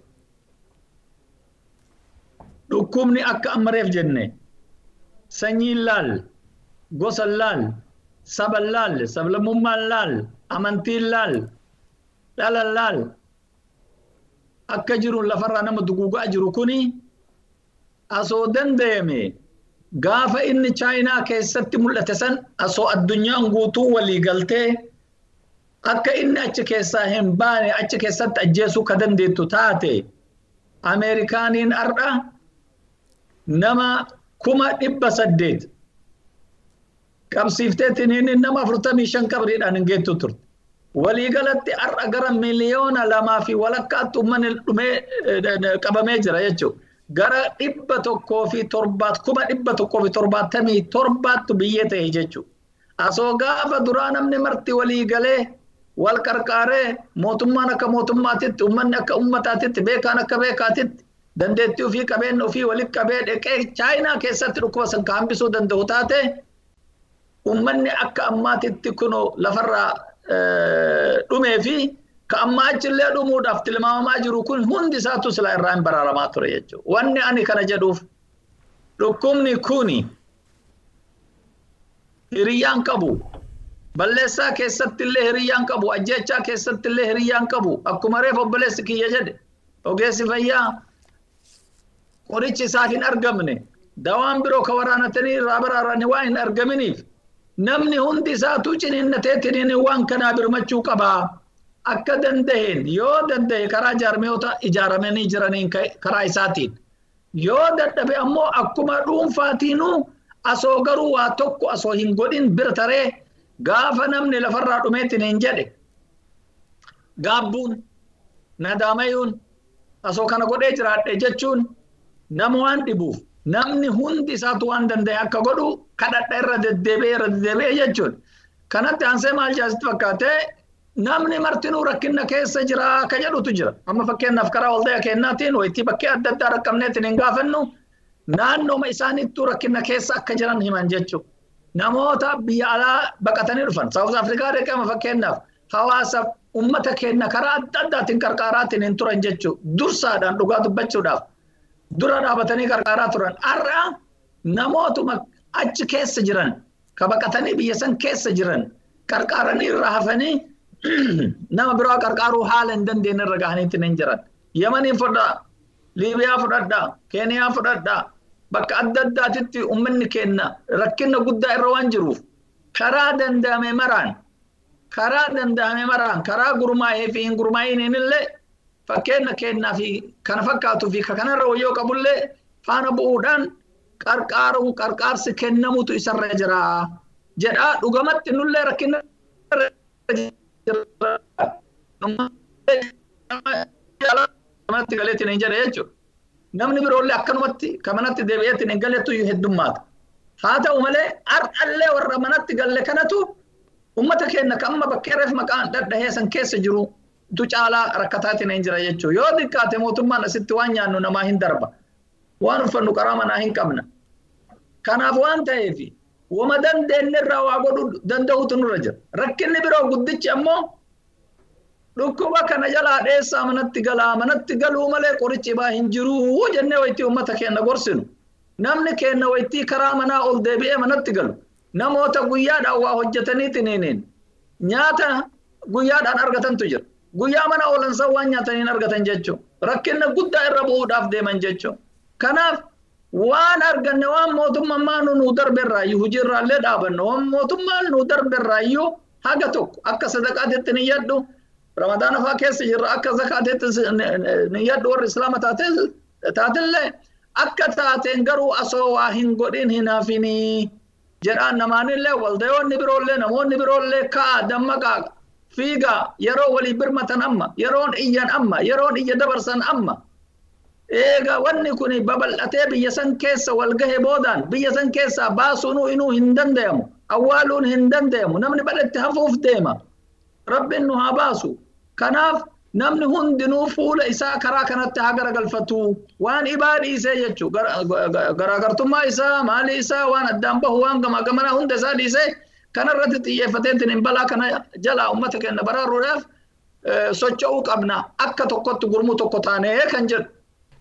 Dhukkubni akka amma reef jenne sanyiin laal, gosa laal, saba laal, sablammummaan laal, amantiin laal, dhala laal akka jiruun lafarraa nama duguugaa jiru kuni asoo danda'ame gaafa inni Chaayinaa keessatti mul'ate san asoo addunyaan guutuu walii galtee akka inni achi keessaa hin baane achi keessatti ajjeesuu ka dandeettu taate Ameerikaaniin har'a nama 800,000 qabsiifteetiin nama 45 qabriidhaan hin geettu turte. Waliigalatti har'a gara 2.5 milliyoonatti uummanni dhumee qabamee jira jechuudha. Gara 177,177 biyyee ta'e jechuudha. Asoo gaafa duraa namni marti walii galee wal qarqaaree mootummaan akka mootummaatitti uummanni akka uummataatitti beekaan akka beekaatitti dandeettii ofii qabeenya ofii walitti qabee dhaqee Chaayinaa keessatti dhukkuba san ka hambisuu danda'u taate uummanni akka ammaatitti kunoo lafarraa dhumee fi ka ammaa achillee dhumuudhaaf tilmaamamaa jiru kun hundi isaatu silaa irraa hin baraaramaa ture jechuudha. Wanni ani kana jedhuuf dhukkubni kuni hiriyyaan qabu. Balleessaa keessatti illee hiriyyaan qabu. Ajjeechaa keessatti illee hiriyyaan qabu. Akkuma reef obboleessi kiyya jedhe ogeessi fayyaa qorichi isaaf hin argamne dawaan biroo ka waraanatanii irraa baraaranii waan hin argaminiif namni hundi isaatu ciniinnateetiin waan kanaa birmachuu qabaa. Akka danda'een yoo danda'e karaa jaarmiyoota ijaaramanii jiraniin karaa isaatiin yoo dadhabe ammoo akkuma dhuunfaatiinuu asoo garuu waa tokko asoo hin godhin bira taree gaafa namni lafarraa dhumeetiin hin jedhe gaabbuun nadaamayuun asoo kana godhee jiraadhe jechuun nama waan dhibuuf namni hundi isaatu waan danda'e akka godhu kadhadha irra deddeebi'ee irra deddeebi'ee jechuudha. Kanatti aansee maal jaasitti fakkaatee namni martinuu rakkina keessa jira ka jedhutu jira. Amma fakkeenyaaf karaa waldaa kennaatiin wayitii bakkee adda addaa rakkabneetiin hin gaafannu. Naannooma isaanittuu rakkina keessa akka jiran himan jechuudha. Namoota biyya alaa baqatanii dhufan Saawuz Afrikaa dhaqama fakkeenyaaf hawaasa uummata keenya karaa adda addaatiin qarqaaraatiin hin turan jechuudha. Dursaadhaan dhugaa dubbachuudhaaf dura dhaabatanii qarqaaraa turan. Har'a namootuma achi keessa jiran ka baqatanii biyya san keessa jiran qarqaaranii irra hafanii nama biraa qarqaaruu haala hin dandeenye irra gahaniitiin hin jiran. Yemaniin fudhaa, Liibiyaa fudhadhaa, Keeniyaa fudhadhaa. Bakka adda addaatitti uummanni keenya rakkina guddaa irra waan jiruuf karaa danda'ame maraan karaa danda'ame maraan karaa gurmaa'ee fi hin gurmaa'iniin illee fakkeenya kennaa fi kana fakkaatuu fi kanarra wayyoo qabullee faana bu'uudhaan qarqaaru qarqaarsi kennamutu isarra jira jedhaa dhugamatti nullee rakkina jira. Manatti galeetiin hin jedhe jechuudha. Namni biroollee akkanumatti kan manatti deebi'eetiin hin galettu iyyuu heddummaata. Haa ta'u malee har'allee warra manatti galle kanatu uummata keenya kan amma bakkee reef maqaan dhadhahee san keessa jiru tu caalaa rakkataatiin hin jira jechuudha. Yoo xiqqaate mootummaan asitti waan nyaannu namaa hin darba. Waan uffannu karaa manaa hin qabna. Kanaaf waan ta'eef wama dandeenye irraa waa godhuu danda'utu nurra jira. Rakkinni biroo guddichi ammoo dhukkuba kana jalaa dheessaa manatti galaa manatti galuu malee qorichi baa hin jiruu jennee waytii uummata keenya gorsinu. Namni keenya waytii karaa manaa ol deebi'ee manatti galu. Namoota guyyaadhaan waa hojjetaniitiin nyaata guyyaadhaan argatantu jira. Guyyaa mana oolan san waan nyaataniin argatan jechuudha. Rakkina guddaa irra bu'uudhaaf deeman jechuudha. Kanaaf waan arganne waan mootummaan nu darberraayyuu hojiirraallee dhaabannu waan mootummaan nu darberraayyuu haga tokko akka sadaqaatitti ni yaddu. Ramadaana fa'aa keessa jirra akka zakaateetti ni yaddu warri islaama taatellee akka taateen garuu asoo waa hin godhin hin hafinii jedhaan namaanillee waldayoonni biroollee namoonni biroollee ka'a dammaqaa fiigaa yeroo walii birmatan amma yeroon iyyan amma yeroon iyya dabarsan amma. Egaa wanni kun babal'atee biyya san keessa wal gahe boodaan biyya san keessaa baasuun inuu hin danda'amu awwaaluun hin danda'amu namni badhatti hafuuf deema. Rabbiin nu haa baasu. Kanaaf namni hundinuu fuula isaa karaa kanatti haa garagalfatu. Waan ibaa dhiisee jechuudha. Garaagartummaa isaa, maalii isaa, waan addaan bahu, waan gamaa gamanaa hunda isaa dhiisee kanarratti xiyyeeffateetiin hin balaa kana jalaa uummata keenya baraaruudhaaf socho'uu qabna. Akka tokkotti gurmuu tokko taanee kan jedhu.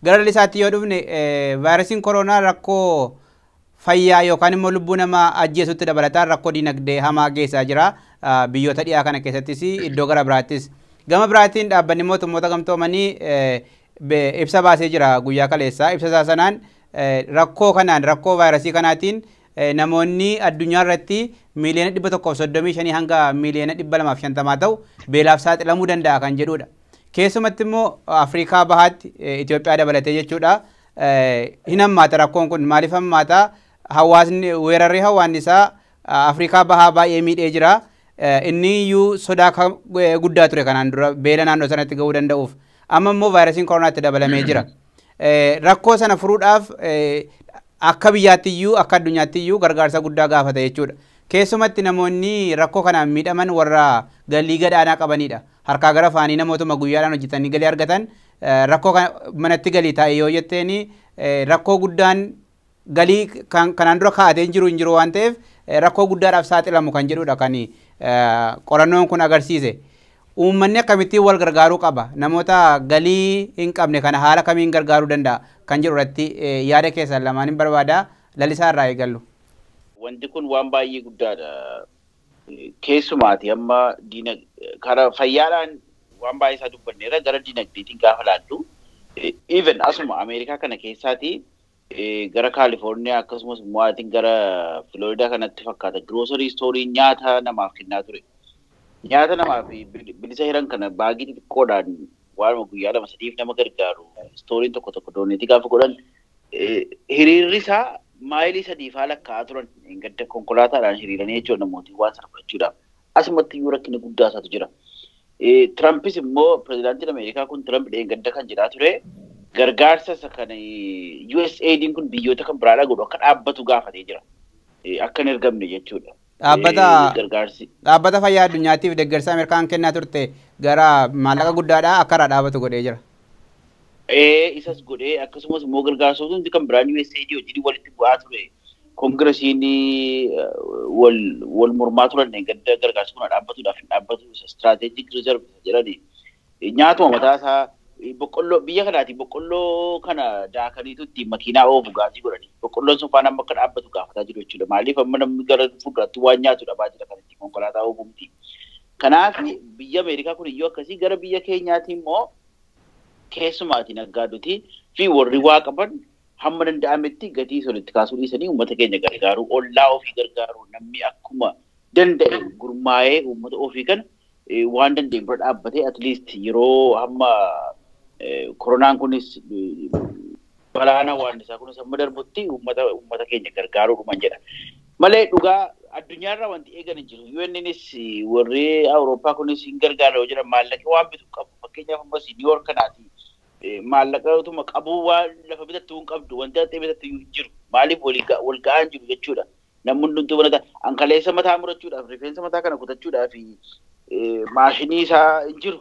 Gara lisaatti yoo dhufne vaayirasiin koronaa rakkoo fayyaa yookaan immoo lubbuu namaa ajjeesutti dabalataan rakkoo dinagdee hamaa geessaa jira. Biyyoota dhiyaa kana keessattis iddoo gara biraattis. Gama biraatiin dhaabbanni mootummoota gamtoomanii ibsa baasee jira guyyaa kaleessaa. Ibsa isaa sanaan rakkoo kanaan rakkoo vaayirasii kanaatiin namoonni addunyaa irratti 135,000,000 hanga 250,000,000 ta'u beelaaf saaxilamuu danda'a kan jedhudha. Keessumatti immoo Afrikaa bahaatti Itoophiyaa dabalatee jechuudha. Hin hammaata rakkoon kun maaliif hammaata? Hawaasni weerarri hawaannisaa Afrikaa bahaa baay'ee miidhee jira. Inni iyyuu sodaa guddaa ture kanaan dura beela naannoo sanatti ga'uu danda'uuf. Amma immoo vaayirasiin koronaatti dabalamee jira. Rakkoo sana furuudhaaf akka biyyaatti iyyuu akka addunyaatti iyyuu gargaarsa guddaa gaafata jechuudha. Keessumatti namoonni rakkoo kanaan miidhaman warra galii gadaanaa qabanidha. Harkaa gara afaanii namootuma guyyaadhaan hojjetanii galii argatan rakkoo manatti galii taa'e yoo jetteeni rakkoo guddaan galii kanaan dura kaa'atee jiru hin jiru waan ta'eef rakkoo guddaadhaaf saaxilamu kan jedhudha kan qorannoon kun agarsiise. Uummanni akkamittiin wal gargaaruu qaba? Namoota galii hin qabne kana haala kamiin gargaaruu danda'a kan jedhu irratti yaada keessan lamaan hin barbaada. Lalisaa irraa eegallu. Wanti kun waan baay'ee guddaadha. Keessumaati amma karaa fayyaadhaan waan baay'ee isaa dubbanneerra gara dinagdeetiin gaafa laallu. Even asuma Ameerikaa kana keessaati gara Kaalifoorniyaa akkasumas immoo gara Filooridaa kanatti fakkaata. Giroosarii istoorii nyaata namaaf kennaa ture. Nyaata namaaf bilisa hiran kana baagii xixiqqoodhaan waanuma guyyaa lama sadiif nama gargaaru istooriin tokko tokko dooneetii gaafa godhan hiriirri isaa maayilii sadiif haala kaa'aa turan gadda konkolaataadhaan hiriiranii jechuudha namooti waan sana fudhachuudhaaf. Asumatti iyyuu rakkina guddaa isaatu jira. Tirampis immoo pirezidaantiin Ameerikaa kun Tiramp dheengadda kan jedhaa ture gargaarsa isa kan USAID'n kun biyyoota kan biraadhaa godhu akka dhaabbatu gaafatee jira. Akka hin ergamne jechuudha. Dhaabbata fayyaa addunyaatiif deeggarsa Ameerikaan kennaa turte gara maallaqa guddaadhaa akka irraa dhaabatu godhee jira. Isas godhee akkasumas immoo gargaarsa hundi kan biraan USAID wajjin walitti bu'aa ture. Koongiresiin wal mormaa turan gadda gargaarsa kun dhaabbatuudhaaf hin dhaabbatu strategic reserve jedhani. Nyaatuma mataa isaa boqqolloo biyya kanaati boqqolloo kana daakaniitu ittiin makiinaa oofu gaasii godhani. Boqqolloon sun faana amma akka dhaabbatu gaafataa jiru jechuudha. Maaliif amma namni gara fuulduraatti waan nyaatu dhabaa jira kan ittiin konkolaataa oofu miti. Kanaaf biyya Ameerikaa kun iyyuu akkasii gara biyya keenyaati immoo keessumaatiin aggaaduti fi warri waa qaban hamma danda'ametti gatii walitti kaasuu dhiisanii uummata keenya gargaaru, ollaa ofii gargaaru, namni akkuma danda'e gurmaa'ee uummata ofii kana waan danda'e bira dhaabbatee at least yeroo hamma koronaan kunis balaan hawaannisaa kunis hamma darbutti uummata keenya gargaaruu dhuman jedha. Malee dhugaa addunyaarraa wanti eegan hin jiru. UNnis warri Awurooppaa kunis hin gargaara yoo jedhan maallaqa waan bitu qabu. Fakkeenyaaf ammas New York kanaati. Maallaqa utuma qabuu waan lafa bitattu hin qabdu wanti haxee bitattu hin jiru. Maaliif wal ga'aa hin jiru jechuudha. Namni hundumtuu mana ankaleessa mataa murachuudhaaf rifeensa mataa kana kutachuudhaaf maashinii isaa hin jiru.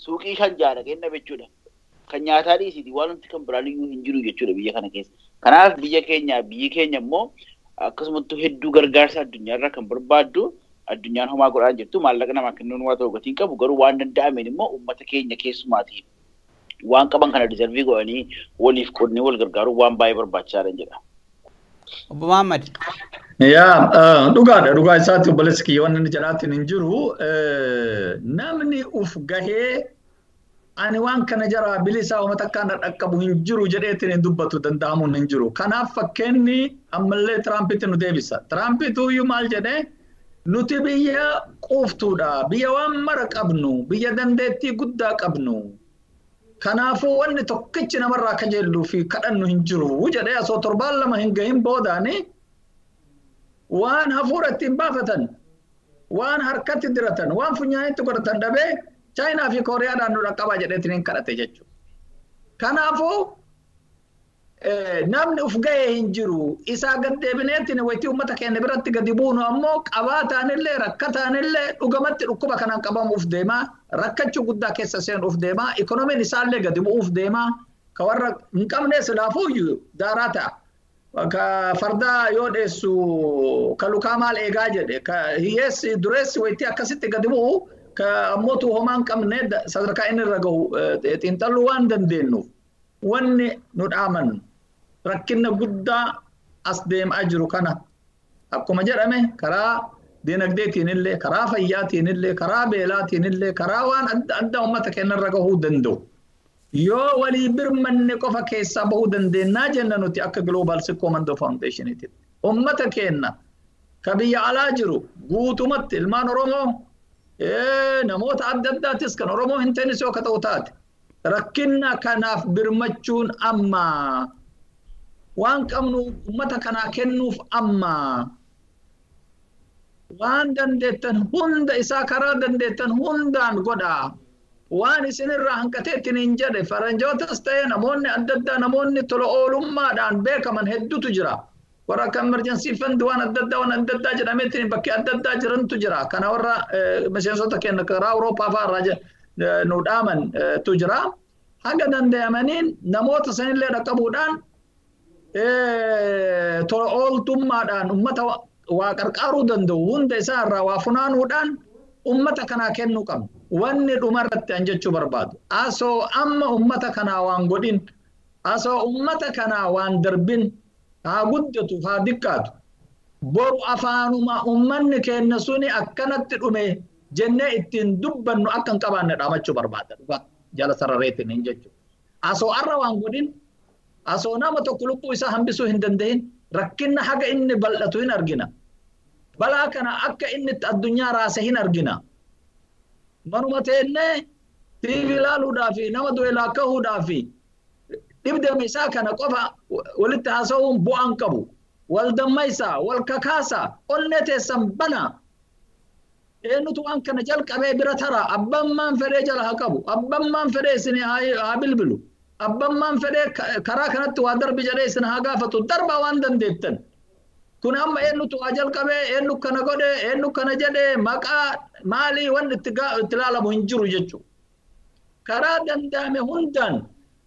Suuqii shan jaadha kenna jechuudha. Kan nyaataa dhiisiti waan wanti kan biraan iyyuu hin jiru jechuudha biyya kana keessa. Kanaaf biyya keenya biyyi keenya immoo akkasumattuu hedduu gargaarsa addunyaarraa kan barbaaddu addunyaan homaa godhaa jirtu maallaqa namaa kennuun waa ta'u gatiin qabu garuu waan danda'ameen immoo uummata keenya keessumaatiin waan qaban kana riizarvii godhanii waliif qoodnee wal gargaaruu waan baay'ee barbaachisaadha jedha. Obbo Muhammad. Yaa dhugaadha dhugaa isaatti obboleessi kiyya waan inni jedhaatiin hin jiru namni uf gahee ani waan kana jaraa bilisaa uummata akkaan dhaqqabu hin jiru jedheetiin hin dubbatu danda'amuun hin jiru. Kanaaf fakkeenyi ammallee Tiraampitti nu deebisa. Tiraampitu iyyuu maal jedhee nuti biyya quuftuudha, biyya waan mara qabnu, biyya dandeettii guddaa qabnu. Kanaafuu wanni tokkichi namarraa kajeelluu fi kadhannu hin jiru jedhee osoo torbaan lama hin gahin boodaani waan hafuura ittiin baafatan, waan harkatti diratan, waan funyaanitti godhatan dhabee Chaayinaa fi Kooriyaadhaan nu dhaqqabaa jedheetiin hin kadhate jechuudha. Kanaafuu namni uf gahee hin jiru. Isaa gad deebineetiin wayitii uummata keenya biratti gadi buunu ammoo qabaataanillee rakkataanillee dhugamatti dhukkuba kanaan qabamuuf deemaa, rakkachuu guddaa keessa seenuuf deemaa, ikonomiin isaallee gadi bu'uuf deemaa, ka warra hin qabne silaafuuyyuu daaraa ta'a. Ka fardaa yoo dheessu ka lukaa maal eegaa jedhe, ka hiyyeessi dureessi wayitii akkasitti gadi bu'u ka ammootu homaa hin qabne sadarkaa inni irra gahu xiinxalluu waan dandeenyuuf wanni nu dhaaman rakkina guddaa as deemaa jiru kana akkuma jedhame karaa dinagdeetiin illee karaa fayyaatiin illee karaa beelaatiin illee karaa waan adda addaa uummata keenya irra gahuu danda'u. Yoo walii birmanne qofa keessaa bahuu dandeennaa jenna nuti akka Global Sikkoo Mandoo Foundationiitti. Uummata keenya ka biyya alaa jiru guutumatti ilmaan Oromoo namoota adda addaattis kan Oromoo hin ta'in yoo ka ta'u taate rakkina kanaaf birmachuun amma waan qabnu uummata kanaa kennuuf amma waan dandeettan hunda isaa karaa dandeettan hundaan godhaa. Waan isinirraa hanqateettiin hin jedhe faranjootas ta'e namoonni adda addaa namoonni tola oolummaadhaan beekaman hedduutu jira. Warra akka emergency fund waan adda addaa waan adda addaa jedhameettiin bakkee adda addaa jirantu jira. Kana warra miseensota keenya karaa Awurooppaa fa'aa irraa nu dhaaman tu jira. Haga danda'amaniin namoota sanillee dhaqqabuudhaan tola ooltummaadhaan uummata waa qarqaaruu danda'u hunda isaa irraa waa funaanuudhaan uummata kanaa kennuu qabna. Wanni dhumarratti an jechuu barbaadu. Asoo amma uummata kanaa waan godhin, asoo uummata kanaa waan darbin, haa guddatu, haa diqqaatu. Boru afaanuma uummanni keenya suni akkanatti dhume jennee ittiin dubbannu akka hin qabaanne dhaamachuu barbaada. Dhugaa jala sarareetiin hin jechuudha. Asoo arra waan godhin, asoo nama tokko lubbuu isaa hambisuu hin danda'in, rakkinna haga inni bal'atu hin argina. Balaa kana akka inni addunyaa raase hin argina. Manuma teennee TV ilaaluudhaaf nama du'e laakkahuudhaaf dhibdame isaa kana qofa walitti haasa'uun bu'aan qabu. Wal dammaysaa, wal kakaasaa, onnee teessan banaa. Eenyutu waan kana jalqabee bira taraa abbaan maan fedhee jala haa qabu, abbaan maan fedhee isin haa bilbilu, abbaan maan fedhee karaa kanatti waa darbi jedhee isin haa gaafatu, darbaa waan dandeettan. Kun amma eenyutu waa jalqabee, eenyu kana godhe, eenyu kana jedhee maqaa maalii wanni itti ilaalamu hin jiru jechuudha. Karaa danda'ame hundaan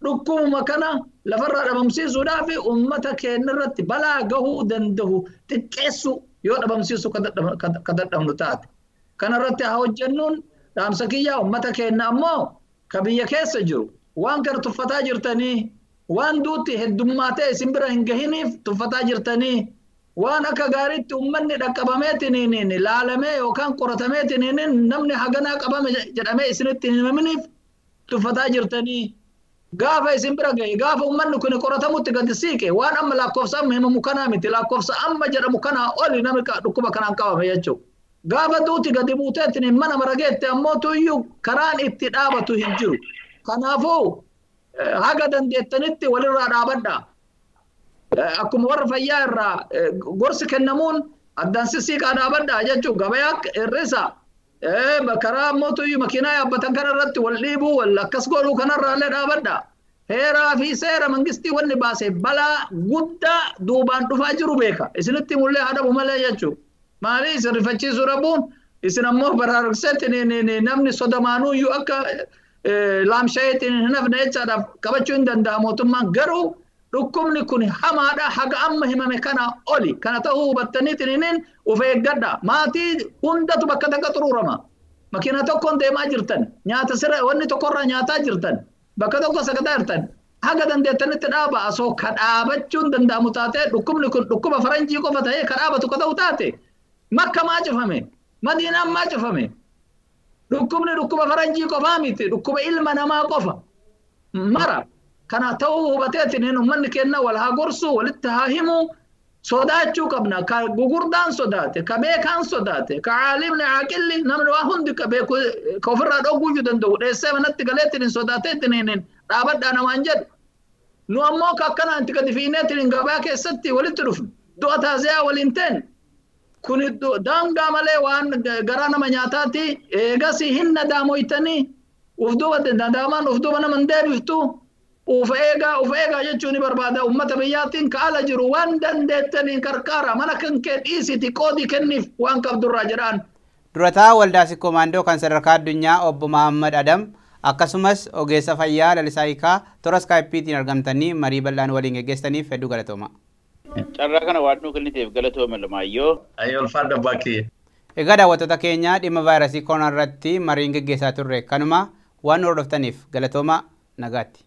Dhukkubuma kana lafarraa dhabamsiisuudhaaf uummata keenya irratti balaa gahuu danda'u xiqqeessu yoo dhabamsiisu ka dadhabnu taate. Kanarratti haa hojjennuun dhaamsa kiyyaa. Uummata keenya ammoo ka biyya keessa jiru waan kana tuffataa jirtanii, waan duutti heddummaatee isin bira hin gahiniif tuffataa jirtanii, waan akka gaariitti uummanni dhaqqabameetiin laalamee yookaan qoratameetiin namni haganaa qabame jedhamee isinitti hin himaminiif tuffataa jirtanii. Gaafa isin bira gahe, gaafa uummanni kun qoratamutti gadi siiqe, waan amma lakkoofsa amma himamu kanaa miti, lakkoofsa amma jedhamu kanaa oli namni dhukkuba kanaan qabame jechuudha. Gaafa duuti gadi buuteetiin mana marageette ammoo tuyyuu karaan itti dhaabatu hin jiru. Kanaafuu haga dandeettanitti walirraa dhaabadha. Akkuma warra fayyaa irraa gorsi kennamuun addaan sissiiqaa dhaabadha jechuun gabayaa hir'isa. Karaa ammoo tuyyuu makiinaa yaabbatan kana irratti wal dhiibuu wal akkas godhuu kanarraa illee dhaabadha. Heeraa fi seera mangistii wanni baase balaa guddaa duubaan dhufaa jiru beeka. Isinitti mullee haa dhabu malee jechuudha. Maali isin rifachiisuu dhabuun isin ammoo baraarsetti namni sodamaanuyyuu akka laamshayeetiin hin hafne jechaadhaaf qabachuu hin danda'a mootummaan, garuu dhukkubni kun hamaadha haga amma himame kana oli. Kana ta'uu hubattaniitiin of eeggadha. Maatii hundatu bakka takka xuruurama. Makiina tokkoon deemaa jirtan, nyaata siree wanni tokkorraa nyaataa jirtan, bakka tokko sagadaa jirtan, haga dandeettanitti dhaaba. Osoo ka dhaabachuun danda'amu taate, dhukkubni kun dhukkuba faranjii qofa ta'ee ka dhaabatu ka ta'u taate, Makka maa cufame? Madiinaan maa cufame? Dhukkubni dhukkuba faranjii qofaa miti, dhukkuba ilma namaa qofa mara. Kana ta'uu hubateetiin uummanni keenya wal haa gorsu, walitti haa himu. Sodaachuu qabna. Ka gugurdaan sodaate, ka beekaan sodaate, ka caalimni caaqilli namni waa hundi ka beeku ka ofirraa dhoowwuu danda'u dheessee manatti galeetiin sodaateetiin dhaabadhaa namaan jedhu. Nu ammoo ka akkanaan itti gadi fiineetiin gabaa keessatti walitti dhufnu, du'a taasisaa waliin teen. Kun daangaa malee waan garaa nama nyaataati. Eegas hin nadaamoytanii uf duuba nadaamaan uf duuba nama hin deebiftu. Uf eegaa, uf eegaa jechuun ni barbaada. Uummata biyyaatiin ka ala jiru waan dandeettaniin qarqaara, mana kan kee dhiisiti qoodii kenniif waan qabdurraa jedhaan. Durataa Waldaa Sikkoo kan sadarkaa addunyaa obbo Mahammad Adam, akkasumas ogeessa fayyaa Lalisaa Hiikaa, toora iskaayippiitiin argamtanii marii bal'aan waliin geggeessaniif hedduu galatooma. Carraa kana waan nuu kenniteef galatooma, Lamaayyoo. Ayyoo, ulfaadha abbaa kiyya. Egaa daawwattoota keenya, dhimma vaayirasii koronaa irratti mariin geggeessaa turre kanuma. Waan nu hordoftaniif galatooma, nagaatti.